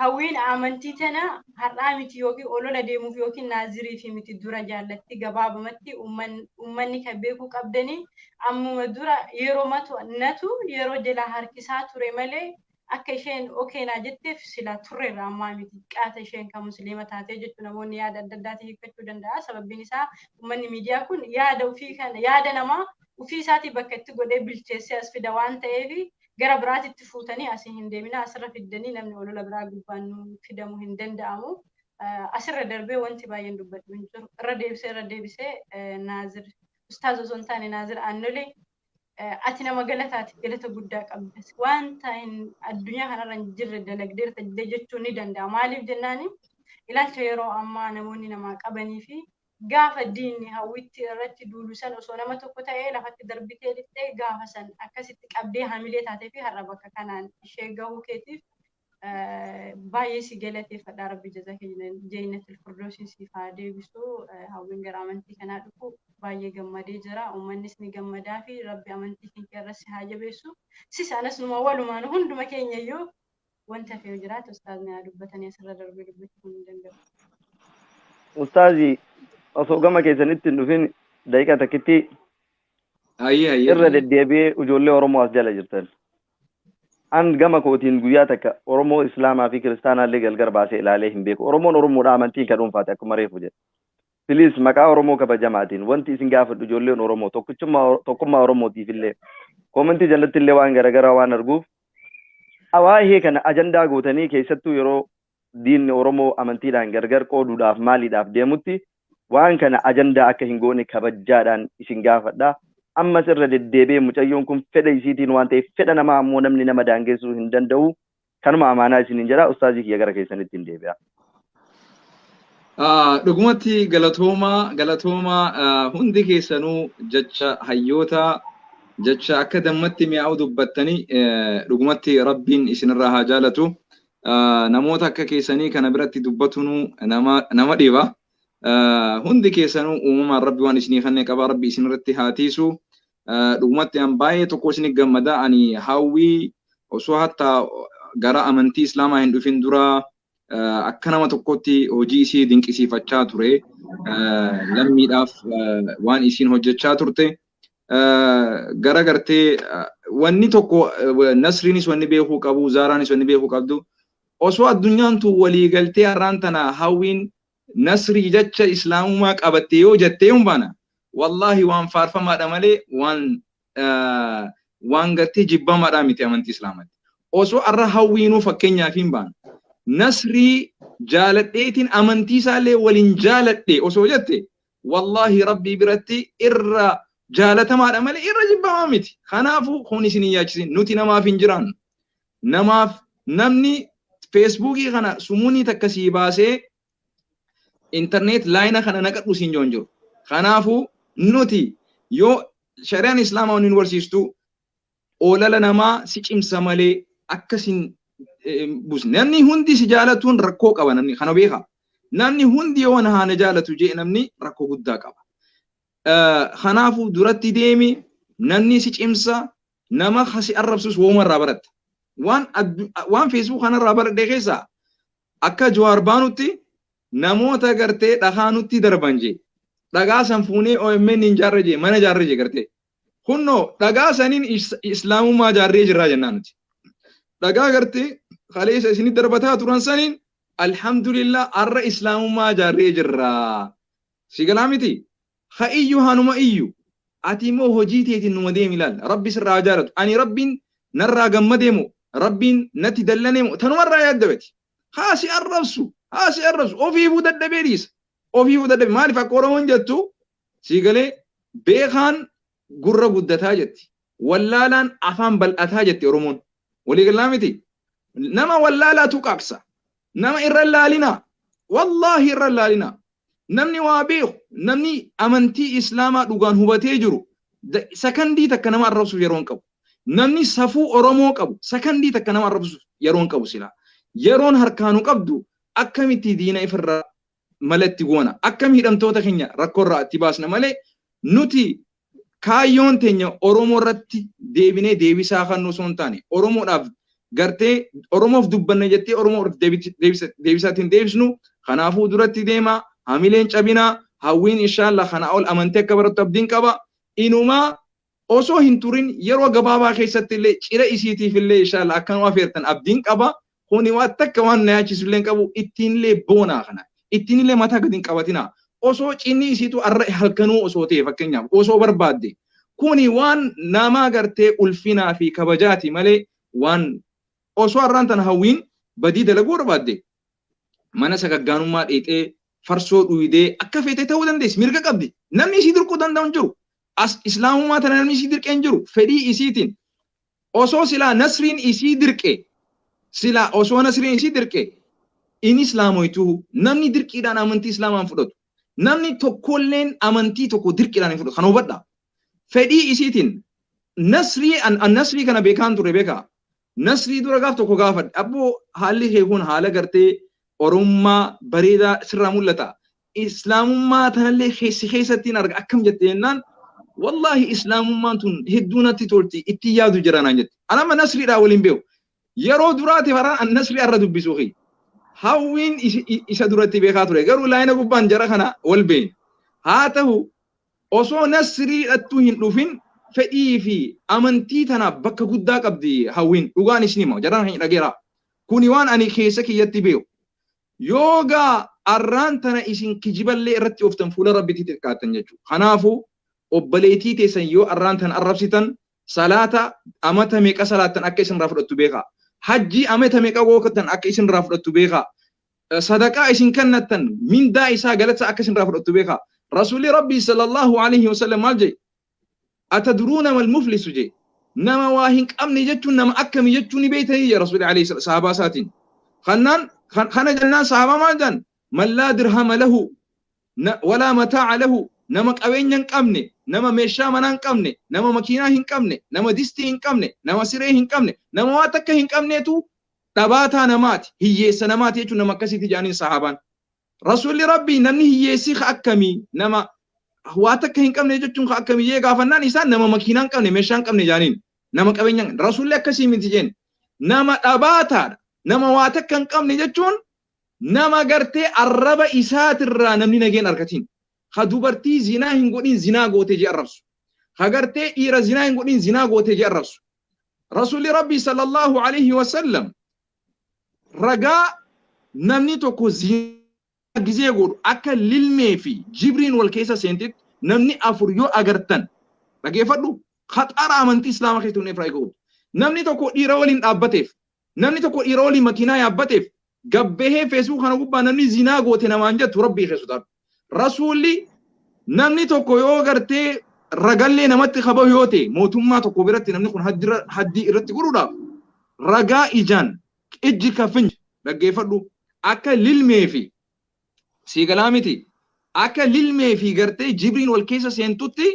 Hawwiin amantii tana har'aa miti yookiin olola deemuuf yookiin Naazirii fi miti, dura jaallatti. Gabaabumatti uummanni kan beekuu qabdanii, ammuma dura yeroo matu natu yeroo jalaa harkisaa ture malee, akka isheen okay naa jetteef silaa turreerra, ammaa miti. Qaata isheen kan musliima taatee jechuun namoonni yaada adda addaatiin hiikkachuu danda'a. Sababbiin isaa uummanni miidiyaa kun yaada ofii kana, yaada namaa ofii isaatii bakka itti godhee bilcheessee as fida waan ta'eef, gara biraatitti fuutanii asii hin deemina. Asirra fiddanii namni olola biraa gubbaan nu fidamu hin danda'amu. Asirra darbee wanti baay'een dubbadhu hin jiru. Irra deebisee Naazir, ustaaz osoo hin taane Naazir Aannolee, ati nama galataati, galata guddaa qabda. Wanta hin addunyaa kanarra hin jirre dalagdeerta jechuun ni danda'a. Maaliif jennaani, ilaalcha yeroo ammaa namoonni namaa qabanii fi gaafa diinni Hawwitti irratti duulu san osoo nama tokko ta'ee lafatti darbitee lixxee, gaafa san akkasitti qabdee hamilee taatee fi har'a bakka kanaan ishee gahuu keetiif baay'ee si galateeffadha. Rabbi jazaa keenya jeennatul firdoosiin siif haa deebisu. Hawwiin gara amantii kanaa dhufu baay'ee gammadee jira. Uummannis ni gammadaa fi Rabbi amantii keenya irratti haa jabeessu. Sis anas numa walumaan hunduma keenya iyyuu. Wanta hafee jiraate ustaazni haa dubbatanii, asirra darbee dubbachuu hin danda'u. Ustaazi, osoo gama keessanitti hin dhufin daqiiqa takkitti Hayyee hayyee. irra deddeebi'ee ijoollee Oromoo as jala jirtan. An gama kootiin guyyaa takka Oromoo Islaamaa fi Kiristaanaallee gargar baasee ilaalee hin beeku. Oromoon Oromoodha, amantiin kan dhuunfaate akkuma reefu jedhe. Please, maqaa Oromoo kabajamaatiin wanti isin gaafadhu, ijoolleen Oromoo tokkichummaa tokkummaa Oromootiif illee, comment jalatti illee waan garaagaraa waan arguuf, waa'ee kana ajandaa gootanii, keessattuu yeroo diinni Oromoo amantiidhaan gargar qooduudhaaf maaliidhaaf deemutti, waan kana ajandaa akka hin goone kabajaadhaan isin gaafadha. Ammas irra deddeebi'ee, mucayyoon kun fedha isiitiin waan ta'eef, fedha namaa ammoo namni nama daangessuu hin danda'u. Kanuma amaanaa isiniin jedha. Ustaazii kiyya, gara keessanitti hin deebi'a. Dhugumatti galatoomaa, galatoomaa hundi keessanuu. Jecha hayyoota, jecha akka dammatti mi'aawu dubbattanii, dhugumatti Rabbiin isinirraa haa jaalatu. Namoota akka keessanii kana biratti dubbatunuu nama dhiba. Hundi keessanuu uumamaan Rabbi waan isinii kenne qaba, Rabbi isinirratti haa tiisu. Dhugumatti an baay'ee tokko isinii gammada. Ani Hawwii osoo hatta gara amantii Islaamaa hin dhufin dura akka nama tokkotti hojii isii dinqisiifachaa ture. Lammiidhaaf waan isiin hojjechaa turte. Gara gartee wanni tokko, Nasriinis wanni beekuu qabu, Zaaraanis wanni beekuu qabdu. Osoo addunyaan tun walii galtee har'aan tana Hawwiin Nasrii jecha Islaamummaa qabatte yoo jettee hin baana. Wallaahi, waan faarfamaadha malee waan gartee jibbamaadha miti amantii Islaamaatti. Osoo har'a Hawwiinuu fakkeenyaaf hin baana. Nasrii Jaaladheetiin amantii isaallee waliin jaaladhe osoo jette, wallaahi Rabbii biratti irra jaalatamaadha malee irra jibbamaa miti. Kanaafuu kun isin hin yaachisin, nuti namaaf hin jiraannu. Namaaf namni Feesbuukii kana sumuunii takka sii baasee intarneet laayina kana naqadhu siin jiru hin jiru. Kanaafuu nuti yoo shari'aan Islaamaa wanni nu barsiistu oolala namaa si cimsa malee akkasin busne. Namni hundi si jaalatuun rakkoo qaba, namni kana beeka. Namni hundi yoo na haana jaalatu jee namni rakkoo guddaa qaba. Kanaafuu duratti deemi, namni si cimsa, nama si arrabsus wooma irraa baratta. Waan Facebook kanarraa baradhe keessaa akka Jawaar baanutti namoota gartee dhagaa nutti darban jee. Dhagaa san fuunee OMN hin jaarre jee, mana jaarre jee gartee. Kunnoo dhagaa saniin Islaamummaa jaarree jirraa jennaan nuti. Dhagaa gartee kaleessa isinit darbataa turan saniin alhamdulillah har'a Islaamummaa jaarree jirraa. Si galaa miti? Ha iyyu hanuma iyyu. Ati immoo hojii teetiin numa deemi ilaal. Rabbi sirraa jaalatu. Ani Rabbiin narraa gammadee moo? Rabbiin natti dallanee moo? Tanumarraa yaaddabati. Haa si arrabsu. Haa si arrabsu. Ofiifuu dadhabee dhiisa. Ofiifuu dadhabee. Maaliif akka Oromoon jettu si galee beekaan gurra guddataa jetti. Wallaalaan afaan bal'ataa jetti Oromoon. Walii galaa miti? Nama wallaalaatu qaaqsa. Nama irra laalinaa. Wallaahi irra laalinaa. Namni waa beeku, namni amantii Islaamaa dhugaan hubatee jiru, sakandii takka nama arrabsuuf yeroo hin qabu. Namni safuu Oromoo qabu, sakandii takka nama arrabsuuf yeroo hin qabu silaa. Yeroon harkaanu qabdu akkamitti diina ifirraa mala itti goona, akkam hidhamtoota keenya rakkoorraa itti baasna malee nuti kaayyoon teenya Oromoo irratti deebinee deebisaa kan osoo hin taane, Oromoodhaaf gartee Oromoof dubbanna jettee Oromoof deebisaa ittiin deebisnu. Kanaafuu duratti deema, hamileen cabinaa. Hawwiin inshallah kana ol amantee akka barattu abdiin qaba. Inumaa osoo hin turin yeroo gabaabaa keessatti illee cira isiitiif illee inshallah akka nu afeertan abdiin qaba. Kuni waan takka waan na yaachisu illee hin qabu, ittiin illee boonaa, kana ittiin illee mataa gadi hin qabatinaa. Osoo cinni isiitu arra halkanuu osoo ta'e, fakkeenyaaf osoo barbaadde, kuni waan nama gartee ulfinaa fi kabajaati malee waan osoo arraan tana Hawwiin badii dalaguu barbaadde mana sagaggaanummaa dheexee farsoo dhuydee akka feete ta'uu dandeessi, mirga qabdi. Namni isii dirquu danda'u hin jiru. As Islaamummaa tana namni isii dirqee hin jiru. Fedhii isiitiin osoo silaa Nasriin isii dirqe, silaa osoo Nasriin isii dirqe in Islaamoytuu. Namni dirqiidhaan amantii Islaamaan fudhatu, namni tokkolleen amantii tokko dirqiidhaan hin fudhatu, kana hubadha. Fedhii isiitiin Nasrii an Nasrii kana beekaan ture, beekaa. Nasrii dura gaaf tokko gaafadhe, "Abboo, haalli kee kun haala gartee Oromummaa bareedaa sirraa mul'ata, Islaamummaa tanallee keessi keessattiin arga, akkam?" jette jennaan, "Wallaahi Islaamummaan tun hedduu natti tolti, ittiin yaadu jira" naan jette. Anama Nasriidhaa waliin beeku yeroo duraati faraan an Nasrii arra dubbisuu kiyya. Hawwiin isa duratti beekaa ture, garuu laayina gubbaan jara kana wal beeyne. Haa ta'u, osoo Nasriidhattuu hin dhufin fedhii fi amantii tanaaf bakka guddaa qabdi Hawwiin. Dhugaan isin hima, jaraan kan dhageera, kuni waan ani keessa kiyyatti beeku. Yoogaa arraan tana isin kijiballee irratti ooftan fuula Rabbitti xiqqaattan jechuudha. Kanaafuu obboleettii teessan yoo arraan tana arrabsitan, salaata amata meeqa salaattan akka isin irraa fudhattu beekaa. Hajjii amata meeqa gootan akka isin irraa fudhattu beekaa. Sadaqaa isin kennattan mindaa isaa, galata akka isin irraa fudhattu beekaa. Rasuulli Rabbii sallallahu alaihi wasallam maal jedhe? "Atadruuna mal muflisu?" jedhe. Nama waa hin qabne jechuun nama akkamii jechuun ni beektanii jedhe Rasuulli alayhi sahaabaa isaatiin. Kannaan kana jennaan sahaabaa maal jedhan? "Man laa dirhama lahu walaa mataa'a lahu", nama qabeenya hin qabne, nama meeshaa manaa hin qabne, nama makiinaa hin qabne, nama distii hin qabne, nama siree hin qabne, nama waa takka hin qabneetu dhabaataa namaati, hiyyeessa namaati jechuun nama akkasiiti jedhaniin sahaabaan. Rasuulli Rabbii namni hiyyeessi ka akkamii, nama waa takka hin qabne jechuun ka akkamii jee gaafannaan, isaan nama makiinaa hin qabne, meeshaa hin qabne jedhaniin. Nama qabeenya hin qabne. Rasuulli akkasii miti jeen. Nama dhabaataadha. Nama waa takka hin qabne jechuun nama gartee arraba isaatirraa namni nageen argatiin. Ka dubartii zinaa hin godhin zinaa gootee jee arrabsu. Ka gartee dhiira zinaa hin godhin zinaa gootee jee arrabsu. Rasuulli Rabbii sallallahu alaihi wasallam ragaa namni tokko zinaa gizee godhu akka lilmee fi jibriin wal keessa seentitti namni afur yoo agartan, dhageeffadhu, khaxara amantii Islaamaa keessatti hunee firaa eeguu. Namni tokko dhiira waliin dhaabbateef, namni tokko dhiira waliin makiinaa yaabbateef Gabbahee Facebook kana gubbaa namni zinaa goote namaan jettu rabbii kee sodaadhu. Rasuulli namni tokko yoo gartee ragallee namatti qabahu yoo ta'e mootummaa tokko biratti namni kun haddii irratti godhuudhaaf ragaa ijaan ijji kafinji dhaggeeffadhu akka lilmee fi siigalaa miti akka lilmee fi gartee jibriin wal keessa seentutti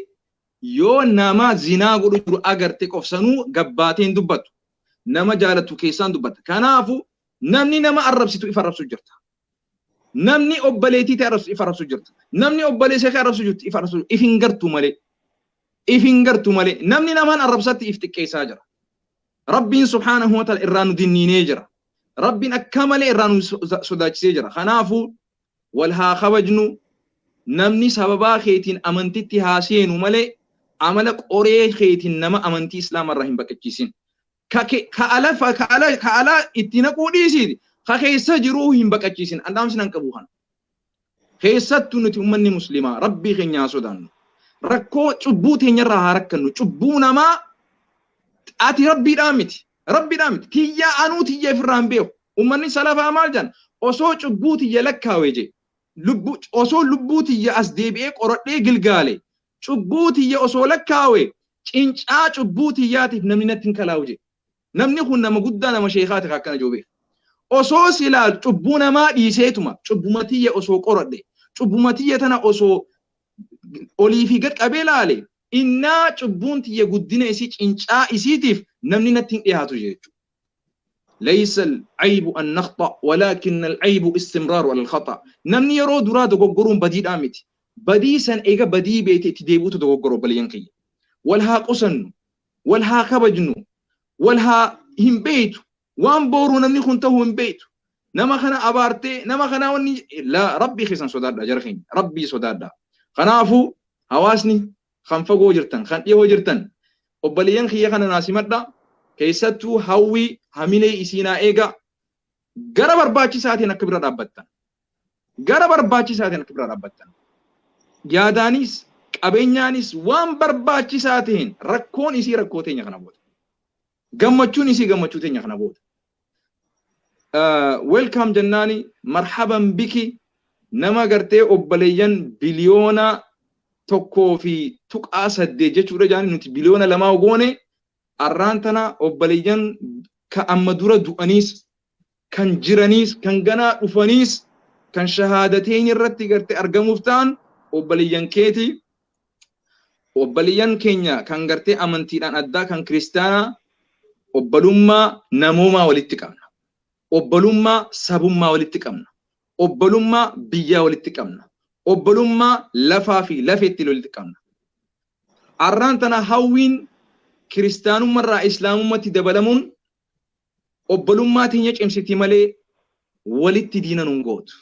yoo nama zinaa godhu jiru agarte qofsanuu gabbaateen dubbattu nama jaalattu keessaan dubbatta. Kanaafu namni nama arrabsitu ifa arrabsu jirta. Namni obboleettii ta'e arrabsu ifa arrabsu jirta. Namni obboleessa kee arrabsu jirtu ifa arrabsu if hin gartu malee. If hin gartu malee. Namni namaan arrabsatti if xiqqeessaa jira. Rabbiin subhaanahu wa ta'ala irraa nu dinniinee jira. Rabbiin akka malee irraa nu sodaachisee jira. Kanaafuu wal haa kabajnu namni sababaa keetiin amantitti haa seenu malee amala qoree keetiin nama amantii islaamaa irraa hin baqachiisin. Ka ala itti naquu dhiisiiti. Ka keessa jiruu hin baqachiisin. Andhaamsi nan qabu kana. Keessattuu nuti uummanni musliimaa rabbii keenya haa sodaannu. Rakkoo cubbuu teenyarraa haa rakkannu. Cubbuu namaa ati rabbiidhaa miti. Rabbiidhaa miti. Tiyyaa anuu tiyya ifirraa hin beeku. Uummanni salafaa maal jedhan osoo cubbuu tiyya lakkaawee jee. Osoo lubbuu tiyya as deebi'ee qoradhee gilgaale. Cubbuu tiyya osoo lakkaawee cincaa cubbuu tiyyaatiif namni natti hin kalaawu jee. Namni kun nama guddaa nama sheekaati akkana jiru beeka. Osoo silaa cubbuu namaa dhiiseetuma cubbuma tiyya osoo qoradhe cubbuma tiyya tana osoo olii fi gad qabee laale innaa cubbuun tiyya guddina isii cincaa isiitiif namni natti hin dhiyaatu jechuudha. ليس العيب أن نخطأ ولكن العيب استمرار على الخطأ. نمني يرو درا دوغورون بديد آمتي بديسا إيجا بدي بيتي تديبوتو دوغورو بلينقي والها قسن والها كبجنو والها هم بيتو وان بورو نمني خنته هم بيتو نما خنا أبارتي نما خنا وني لا ربي خيسان صداد جرخين ربي صداد خنافو هواسني خنفقو جرتن خن إيهو جرتن وبلينقي خنا ناسي مدى keessattuu hawwii hamilee isiinaa eega gara barbaachisaatiin akka bira dhaabbattan. Gara barbaachisaatiin akka bira dhaabbattan. Yaadaanis qabeenyaanis waan barbaachisaa ta'een rakkoon isii rakkoo teenya kana booda. Gammachuun isii gammachuu teenya kana booda. Welcome jennaani marhaban biki nama gartee obboleeyyan biliyoona 1.8 jechuudha jaani nuti biliyoona 2 goone arraan tana obboleeyyan ka amma dura du'aniis kan jiraniis kan ganaa dhufaniis kan shahaadateen irratti gartee argamuuf ta'an obboleeyyan keeti obboleeyyan keenya kan gartee amantiidhaan addaa kan kiristaanaa obbolummaa namoomaa walitti qabna. Obbolummaa sabummaa walitti qabna. Obbolummaa biyyaa walitti qabna. Obbolummaa lafaa fi lafeetti walitti qabna. Arraan tana hawwiin kiristaanummarraa islaamummaatti dabalamuun obbolummaa teenya cimsiti malee walitti diina nuun gootu.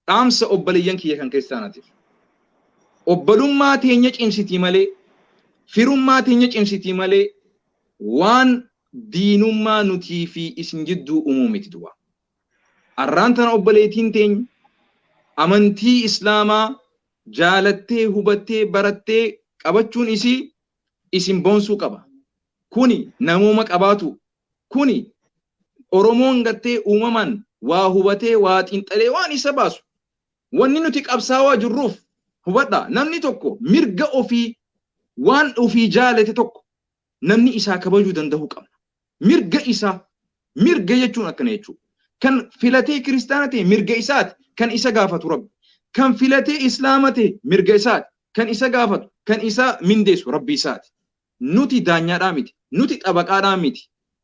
Dhaamsa obboleeyyan kiyya kan kiristaanaatiif. Obbolummaa teenya cimsiti malee firummaa teenya cimsiti malee waan diinummaa nutii fi isin jidduu uumuu miti du'a. Arraan tana obboleettiin teenya amantii islaamaa jaalattee hubattee barattee qabachuun isii isin boonsuu qaba. Kuni namooma qabaatu. Kuni Oromoon gartee uumamaan waa hubatee waa xiinxalee waan isa baasu. Wanni nuti qabsaawaa jirruuf hubadha. Namni tokko mirga ofii waan ofii jaalate tokko namni isaa kabajuu danda'uu qabna. Mirga isaa mirga jechuun akkana jechuudha. Kan filatee kiristaana ta'e mirga isaati kan isa gaafatu Rabbi. Kan filatee islaama ta'e mirga isaati kan isa gaafatu kan isa mindeessu Rabbi isaati. Nuti daanyaadhaa miti. Nuti xabaqaadhaa miti.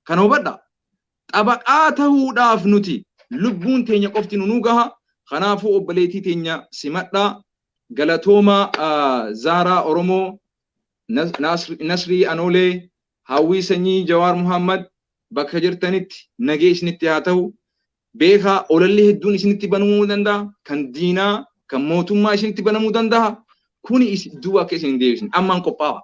Kana hubadhaa. Xabaqaa ta'uudhaaf nuti lubbuun teenya qofti nu gaha. Kanaafuu obboleettii teenya simadhaa. Galatoomaa Zaaraa Oromoo, Nasrii Anoolee, Hawwii Sanyii Jawaar Muhammad bakka jirtanitti nagee isinitti haa ta'u. Beekaa olalli hedduun isinitti banamuu danda'a. Kan diinaa, kan mootummaa isinitti banamuu danda'a. Kuni duuba akka isin hin deebisne. Ammaan qophaa'a.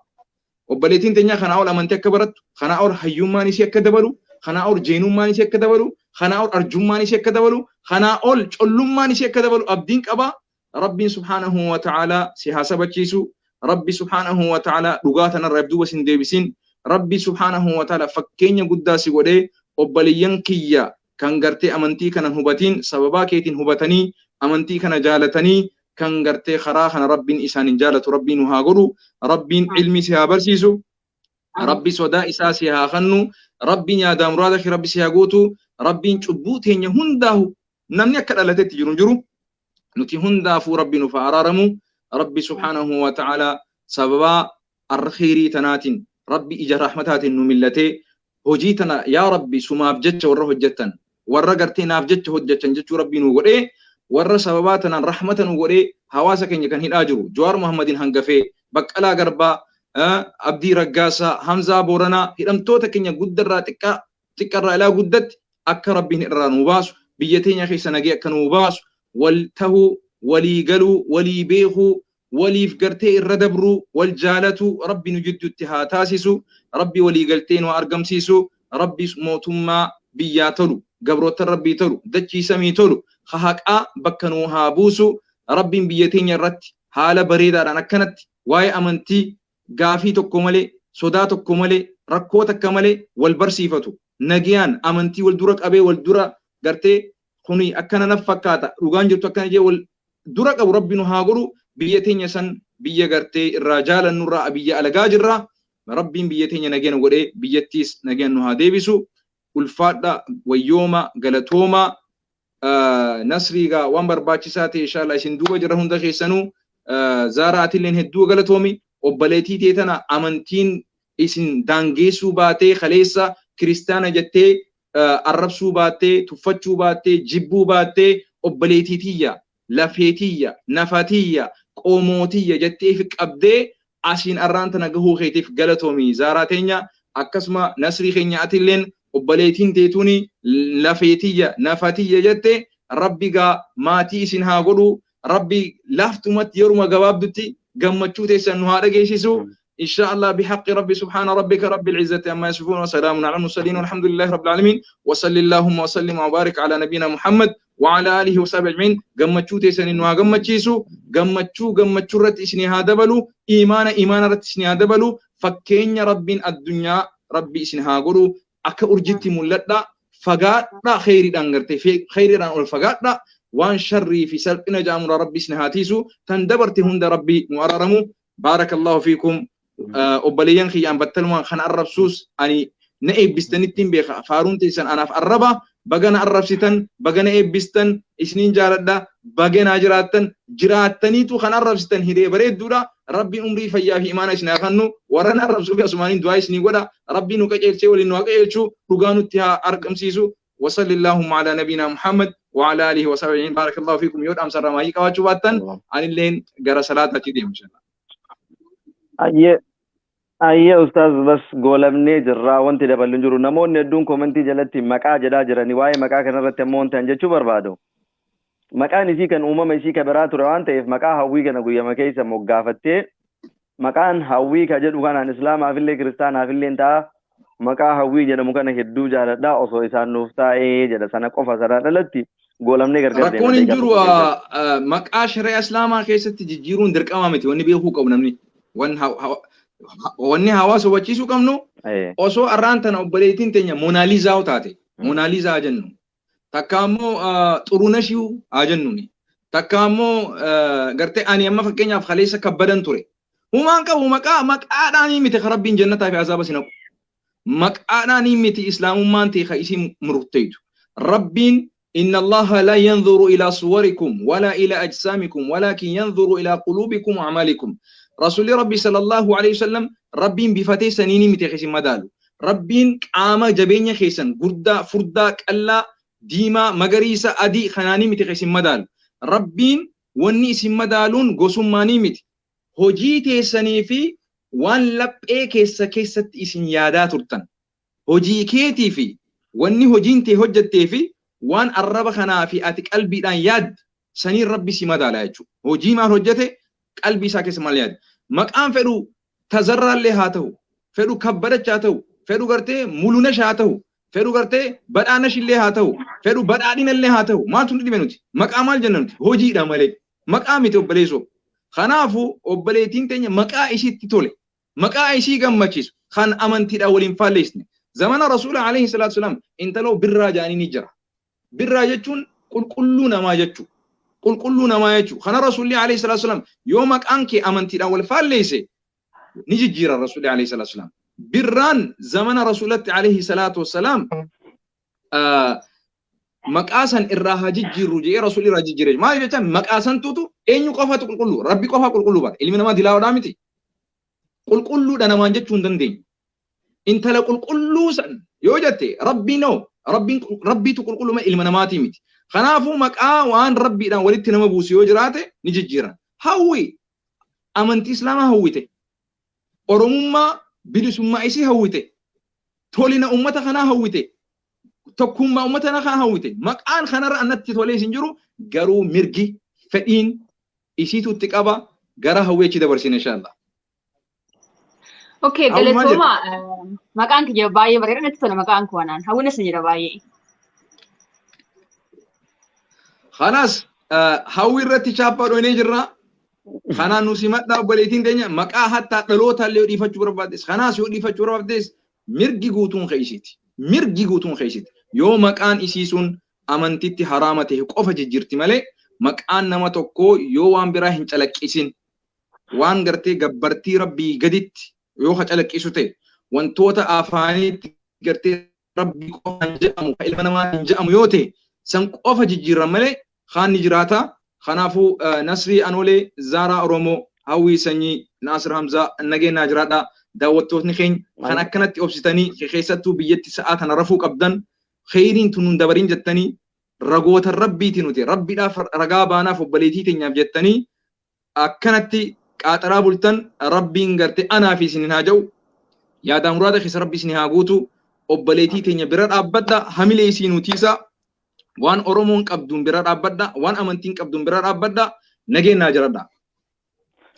Obboleettiin teenya kanaa ol amantii akka barattu, kanaa ol hayyummaan isii akka dabalu, kanaa ol jeenummaan isii akka dabalu, kanaa ol arjummaan isii akka dabalu, kanaa ol collummaan isii akka dabalu abdiin qaba. Rabbiin subhaanahu wa ta'ala si haa sabachiisu. Rabbi subhaanahu wa ta'ala dhugaa tanarra duuba sin deebisin. Rabbi subhaanahu wa ta'ala fakkeenya guddaa si godhee obboleeyyan kiyya Kan gartee amantii kana hubatiin sababaa keetiin hubatanii amantii kana jaalatanii kan gartee karaa kana Rabbiin isaanin jaalatu Rabbiin nu haa godhu. Rabbiin ilmi si haa barsiisu. Rabbi sodaa isaa si haa kennu. Rabbiin yaadaa muraada kee Rabbi si haa guutu. Rabbiin cubbuu teenya hundaahu namni akka dhalatetti jiru hin jiru. Nuti hundaafuu Rabbi nuuf haa araaramu. Rabbi subhaanahu wa ta'ala sababaa arra kheyrii tanaatiin Rabbi ija rahmataatiin nu millatee hojii tana yaa Rabbi sumaaf jecha warra hojjettan warra gartee naaf jecha hojjechan jechuu Rabbi nu godhee warra sababaa tanaan rahmata nu godhee hawaasa keenya kan hidhaa jiru Jawaar Muhammadiin hangafee Baqqalaa Garbaa Abdii Raggaasaa Hamzaa Booranaa hidhamtoota keenya guddarraa xiqqaa xiqqarraa ilaa guddatti akka Rabbiin irraa nu baasu biyya teenya keessa nagee akka nu baasu wal tahuu walii galuu walii beekuu waliif gartee irra dabruu wal jaalatu Rabbi nu jidduutti haa taasisu. Rabbi walii galtee nu haa argamsiisu. Rabbi mootummaa biyyaa tolu gabroota Rabbii tolu dachii samii tolu ha haqaa bakka nu haa buusu. Rabbiin biyya teenya irratti haala bareedaadhaan akkanatti waa'ee amantii gaafii tokko malee sodaa tokko malee rakkoo takka malee wal barsiifatu nagayaan amantii wal dura qabee wal dura gartee kuni akkana naf fakkaata dhugaan jirtu akkana jee wal dura qabu Rabbi nu haa godhu. Biyya teenya san biyya gartee irraa jaalannu irraa biyya alagaa jirra. Rabbiin biyya teenya nageenya godhee biyyattiis nageenya nu haa deebisu. Ulfaadha wayyooma galatooma nasriigaa waan barbaachisaa ta'e inshallah isin duuba jira hunda keessanuu. Zaaraa atilleen hedduu galatoomi. Obboleettii tee tana amantiin isin daangeessuu baatee kaleessa kiristaana jettee arrabsuu baattee tuffachuu baattee jibbuu baattee obboleettii tiyya lafeetiyya nafatiyya qomootiyya jettee fi qabdee asiin arraan tana gahuu keetiif galatoomi Zaaraa teenya. Akkasuma nasrii keenya atilleen obboleettiin teetuuni lafeetiyya nafatiyya jette Rabbi gaa maatii isin haa godhu. Rabbi laaftumatti yeruma gabaabdutti gammachuu teessan nu haa dhageessisu. إن شاء الله بحق ربي سبحان ربك رب العزة عما يصفون وسلام على المرسلين والحمد لله رب العالمين وصل اللهم وسلم وبارك على نبينا محمد وعلى آله وصحبه أجمعين. gammachuu teessan nu haa gammachiisu. Gammachuu gammachuu irratti isinii haa dabalu. Iimaana iimaana irratti isinii haa dabalu. Fakkeenya Rabbiin addunyaa Rabbi isin haa godhu. Akka urjitti mul'adha. Fagaadha kheyriidhaan gartee kheyriidhaan ol fagaadha. Waan sharrii fi salphina jaamura Rabbi isin haa tiisu. Tan dabarte hunda Rabbi nu araaramu. Baarakallahu fiikum. Obboleeyyan kiyyaan battalumaan kan arrabsuus ani na eebbistanitti hin beeka. Faaruun teessan anaaf arraba. Bagana arrabsitan bagana eebbistan isiniin jaaladha. Baganaa jiraattan jiraattaniitu kan arrabsitan hiree bareedduudha. Rabbiin umrii fayyaa fi imaana isin haa kennu. Warra na arrabsuu fi asumaaniin du'aa isinii godha. Rabbiin nu qajeelchee waliin nu haa qajeelchu. Dhugaa nutti haa argamsiisu. وصل اللهم على نبينا محمد وعلى آله وصحبه أجمعين. بارك الله فيكم. يود أمس الرماي كواتشو باتن عن اللين جرى صلاة تدي إن شاء الله. Ayyee ustaaz bas goolamnee jirra wanti daballu hin jiru. Namoonni hedduun komentii jalatti maqaa jedhaa jirani. Waa'ee maqaa kanarratti ammoo wanti an jechuu barbaadu. Maqaan isii kan uumama isii ka biraa ture waan ta'eef maqaa hawwii kana guyyama keessa moggaafattee maqaan hawwii ka jedhu kanaan islaamaafillee kiristaanaafillee ta'a. Maqaa hawwii jedhamu kana hedduu jaaladha osoo isaan nuuf taa'ee jedha sana qofa sanaan alatti goolamnee gargar Rakkoon hin jiru. Maqaa shari'a islaamaa keessatti jijjiiruun dirqama miti wanni beekuu qabu namni. Wanni hawaasa hubachiisuu qabnu osoo arraan tana obboleettiin teenya Moonaaliizaa taate Moonaaliizaa jennu takka ammoo Xurunashii haa jennuuni takka ammoo gartee ani amma fakkeenyaaf kaleessa kabbadan ture. Humaan qabu maqaa maqaadhaan miti ka Rabbiin jannataa fi azaaba si naqu. Maqaadhaan miti islaamummaan ta'e ka isin murteeytu. Rabbiin إن الله لا ينظر إلى صوركم ولا إلى أجسامكم ولكن ينظر إلى قلوبكم وأعمالكم. رسول ربي صلى الله عليه وسلم ربين بفتي سنيني متخيسين مدالو. ربين قام جبين خيسن قردا فردا كلا ديما مغريسا أدي خناني متخيسين مدالو. ربين وني اسم مدالون قسماني مت هجي تيسني في وان لب اي كيسا كيسة اسم يادا ترتن هجي كيتي في وني هجين تي هجت في وان الرب خنا في اتك قلبي دان ياد سنين ربي سي مدالا يجو هجي ما هجته قلبي ساكس مال ياد مقام فدو تزرر لهاته فدو كبرچاته فدو غرتي مولونشاته فدو غرتي بدانش لهاته فدو بدادين لهاته ما تندي بنوتي مقام الجننت هجي دا ملك مقامي تو خنافو obboleettiin teenya maqaa ishiitti tole maqaa ishii gammachiisu kan amantiidhaan waliin faalleessine zamana rasuula alayhi salaatu wasalaam intaloo birraa jaanii ni jira. Birraa jechuun qulqulluu namaa jechuudha. Qulqulluu namaa jechuudha. Kana Rasuulli alayhi salaatu wasalaam yoo maqaan kee amantiidhaan wal faalleesse ni jijjiira Rasuulli alayhi salaatu wasalaam. Birraan zamana Rasuulatti alayhi salaatu wasalaam maqaa san irraa haa jijjiirru jedhee Rasuulli irraa jijjiire. Maal jecha maqaa santuutu eenyu qofatu qulqulluu? Rabbi qofa qulqulluu bara. Ilmi namaa dilaawadhaa miti. Qulqulluudha namaan jechuu hin dandeenyu. Intala qulqulluu san yoo jette Rabbiin hoo Rabbiin Rabbiitu qulqulluu malee ilma namaatii miti. Kanaafuu maqaa waan Rabbiidhaan walitti nama buusu yoo jiraate ni jijjiiran. Hawwi amantii Islaamaa hawwite. Oromummaa bilisummaa isii hawwite. Tolina uummata kanaa hawwite. Tokkummaa uummata kanaa hawwite. Maqaan kanarra annatti tolee isin jiru garuu mirgi fedhiin isiitu itti qaba gara hawwii achi dabarsine inshallah. Okay, Hawwi maal galatooma. Maqaan kiyya baay'ee bareeda natti tola maqaan koo anaan. Hawwiin isin jedha baay'ee. Kanaas hawwi irratti chaappaa dhoynee jirra. Kanaan nu simadhaa obboleettiin teenya maqaa hattaa dhaloota illee yoo dhiifachuu barbaaddes kanaas yoo dhiifachuu barbaaddes mirgi guutuun keessiiti. Mirgi guutuun keessiiti. Yoo maqaan isii sun amantitti haraama ta'e qofa jijjiirti malee maqaan nama tokkoo yoo waan biraa hin calaqqisin waan gartee gabbartii rabbii gaditti yoo ka calaqqisu ta'e wantoota afaanitti gartee rabbii qofaan jedhamu ka ilma namaa hin jedhamu yoo ta'e san qofa jijjiiran malee kaan ni jiraata. Kanaafuu Nasrii Anolee, Zaaraa Oromoo, Hawwii Sanyii, Naasir Hamzaa nageenyaa jiraadha. Daawwattootni keenya kan akkanatti obsitanii keessattuu biyyatti sa'aa tana rafuu qabdan kheyriin tun nun dabarin jettanii ragoota rabbiiti nuti rabbiidhaaf ragaa baanaaf obboleettii teenyaaf jettanii akkanatti qaaxaraa bultan rabbiin garte anaa fi isin haa ja'u yaadaa muraada keessa rabbi isin haa guutu obboleettii teenya bira dhaabbadha hamilee isii nutiisa waan Oromoon qabduun bira dhaabbadha waan amantiin qabduun bira dhaabbadha nageenyaa jiradha.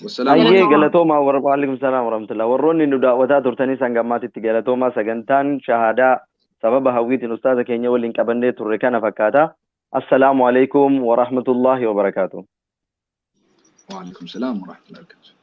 Wassalaamu Hayyee Galatooma. galatoomaa warra waalaikum salaam warahmatullah. Warroonni nu daawwataa turtanis hanga ammaatitti galatoomaa sagantaan shahaadaa sababa hawwiitiin ustaaza keenya waliin qabannee turre kana fakkaata. Assalaamu alaikum warahmatullahi wabarakaatuh. Waalaikum salaam warahmatullahi wabarakatuh.